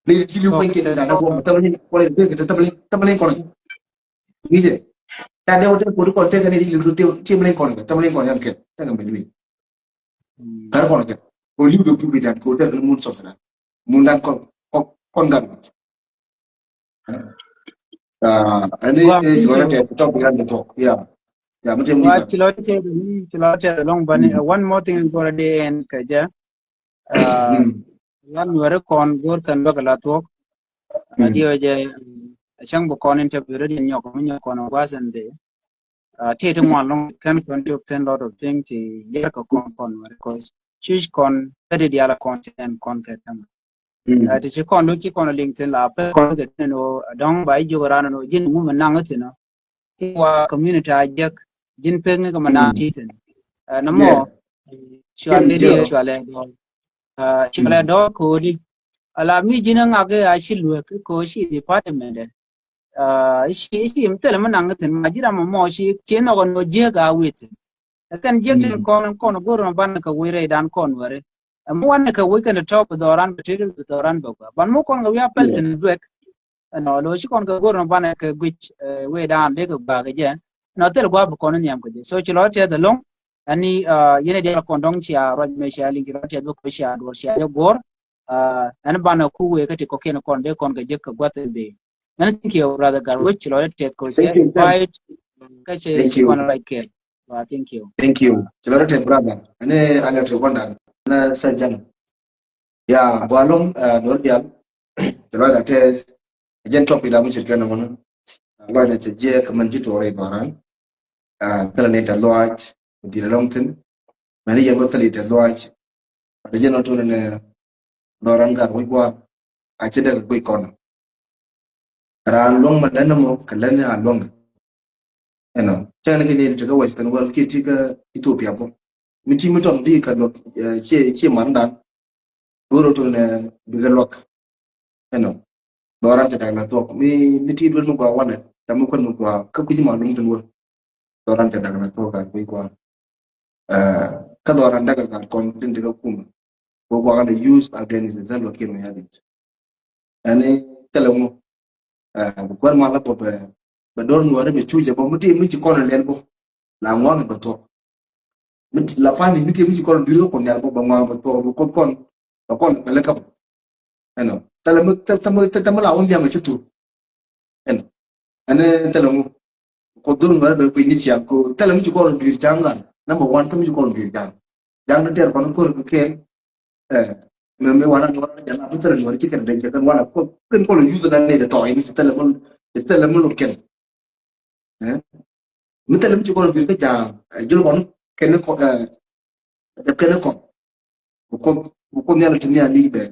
Ni ti li̱w kuany kiɛ da̱a̱ na guɔm thämɛ ni kɔn ni kɛ thämɛ ni kɔn. Ni jɛ. Ta dee wä tëë kodi kɔn tëë kɛ ni ti li̱w tëë ti mi lɛ kɔn kɛ thämɛ ni kɔn yan kɛ tëë kɛ mi li̱w. Kar kɔn kɛ. Kɔ li̱w kɛ kui̱ wi̱c dan kɛ wä tëë kɛ ni mun sɔfɛ dan. Mun dan kɔn kɔn kɔn gan. Ɛn ni ci lɔcdä tɛth tɔk bi ran kɛ tɔk. Ya. Ya mi tɛm ni ba. Ci lɔcdä tɛth ni ci lɔcdä tɛth lɔŋ bani. One more thing in gɔrɛ di ɛn kɛ jɛ. Lan wɛri kɔn go̱r kɛn bäkɛ la thuɔk. A diɛ wɛ jɛ a cäŋ bi kɔn interview rɛ di nyɔk mi nyɔk kɔn a gua̱th ɛn di. Ti ti ŋuan lɔŋ kɛn kɔn ti obtain lot of thing ti yɛr kɛ kɔn kɔn wɛri kɔn cuc kɔn kä di dial kɔn ti ɛn kɔn kɛ tɛmɛ. Ti ci kɔn lo ci kɔn liŋ thin la pɛ kɔn kɛ thin o dɔŋ ba i̱ jiök ran o ji̱n ŋu mi naŋ thin o. Ti wa community a jek ji̱n pek ni kɛ mi naŋ ti thin. Nɛ mɔ cual di di cual ɛ dɔɔk. Cual ɛ dɔɔk ko̱di. Ala mi ji̱n ŋak a ci luek ko̱ ci department ɛ. Ici ici mi thilɛ mi naŋ thin ma ji̱ ram mɔ ci ci nhɔk ɛn ɣöö jiäk a wi̱i̱ thin. Ɛ kɛn jiäk tin kɔn kɔn go̱r ma banɛ kɛ wi̱i̱ rɛydan kɔn wɛri. Ɛ mi wanɛ kɛ wi̱i̱ kɛn tɔ̱ bi dhɔran bɛ tëë bi dhɔran bɛ gua ban mi kɔn kɛ wi̱i̱ a pɛl thin duek. Ɛnɔ lo̱ ci kɔn kɛ go̱r ma banɛ kɛ guic wi̱i̱dan dee kɛ gua kɛ jɛ. Ɛnɔ thil gua bi kɔn nhiam kɛ jɛ so ci lɔ tiɛth ɛlɔ̱ŋ. Ɛn ni yɛn ɛ diaal kɔn dɔ̱ŋ cia ruac mɛ cia liŋ ci lɔ tiɛth bi kɔn cia duɔr cia jɛ guɔ̱r. Ɛn banɛ ku wee kä ti kɔkiɛn kɔn dee kɔn kɛ jek kɛ gua̱th in dee. Many thank you brother Garwich lɔ dee tɛth kɔ cia invite. Kä cɛ, cɛ kɔn right kɛ. Wa, thank you. Thank you. Cɛ lɔrɛ tɛ brother. Ɛnɛ alɛ tɛ kɔn dan. Ɛnɛ sɛ jɛn. Ya, bua lɔŋ, eh, dɔr dial. Cɛ lɔrɛ tɛ. Jɛn topic da mi cɛ kɛn mɔnɔ. Lɔrɛ tɛ jɛ kɛ mɛn ji̱ tuɔrɛ dɔran. Ah, thilɛ ni tɛ lɔac. Diri lɔŋ thin. Mɛn yɛn bä thilɛ tɛ lɔac. But jɛn ɔ tun ni dɔran gar wi̱c guar. A cɛ dɛ kɛ guic kɔn. Raan luɔ̱ŋ mɛ lɛn mɔ kɛ lɛn a luɔ̱ŋ. Ɛnɔ cɛn kɛ ni ti kä Western world kiɛ ti kä Ethiopia bɔ. Mi ti mi tɔm di kɛ luɔk, eh, cie, cie man dan. Goro to nɛ bikɛ luɔk. Ɛnɔ dhɔran cɛ dak la thuɔk mi, mi ti duel mi gua wanɛ cɛ mi kuɛn mi gua kä kui̱ ma luŋ tin wä. Dhɔran cɛ dak la thuɔk a kui̱ gua. Eh, kä dhɔran dak a gat kɔn tin ti kä kumɛ. Bä guakä lɛ use against the Salva Kiir Mayardit. Ɛn i̱ thilɛ ŋu, eh, bi kuäär mal a bä bɛ, bɛ dɔr nuɔri bɛ cuc ɛ bä mi ti mi ci kɔn lɛl bä. La ŋuan bɛ thuɔk. Mi ti la pani mi ti mi ci kɔn dui̱r kɔn nhial bä bɛ ŋuan bɛ thuɔk bɛ kuoth kɔn, bɛ kɔn bɛ lɛ kap. Ɛnɔ thilɛ mi, thilɛ mi, thilɛ mi la wä nhiam ɛ ci thur. Ɛn, ɛn thilɛ ŋu. Kɔ dhul ŋuɛrɛ bɛ kui̱ ni ciaŋ ko thilɛ mi ci kɔn dui̱r ja̱a̱ŋ ŋa̱n. Number one, thilɛ mi ci kɔn dui̱r ja̱a̱ŋ. Ja̱a̱ŋ ni tɛr kɔn kor bi kɛɛl. Eh, mi, mi wana ni wana jana bi thilɛ ni wana ci kɛn dɛn cɛ kɛn wana ko kɛn kɔn yuth na ni de tɔy ni ci thilɛ mun, ci thilɛ mun kɛn. Eh, mi thilɛ mi ci kɔn dui̱r kɛ ja̱a̱ŋ. Eh, jul kɔn kɛn kɔ, eh, kɛn kɔ. Bukon, bukon nhial ti nhial ni bɛ,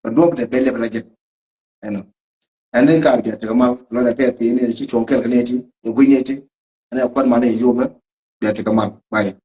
bɛ duɔk dɛ bɛ lɛ bɛ la jɛ. Ɛnɔ. Ɛn ni kar bia tekɛ mal, lɔ dɛ kɛ ti ni ci cuɔŋ kɛl kɛ ni ti, ni gui̱ ni ti. Ɛn ni kuat mal ni yobɛ, bia tekɛ mal, bai.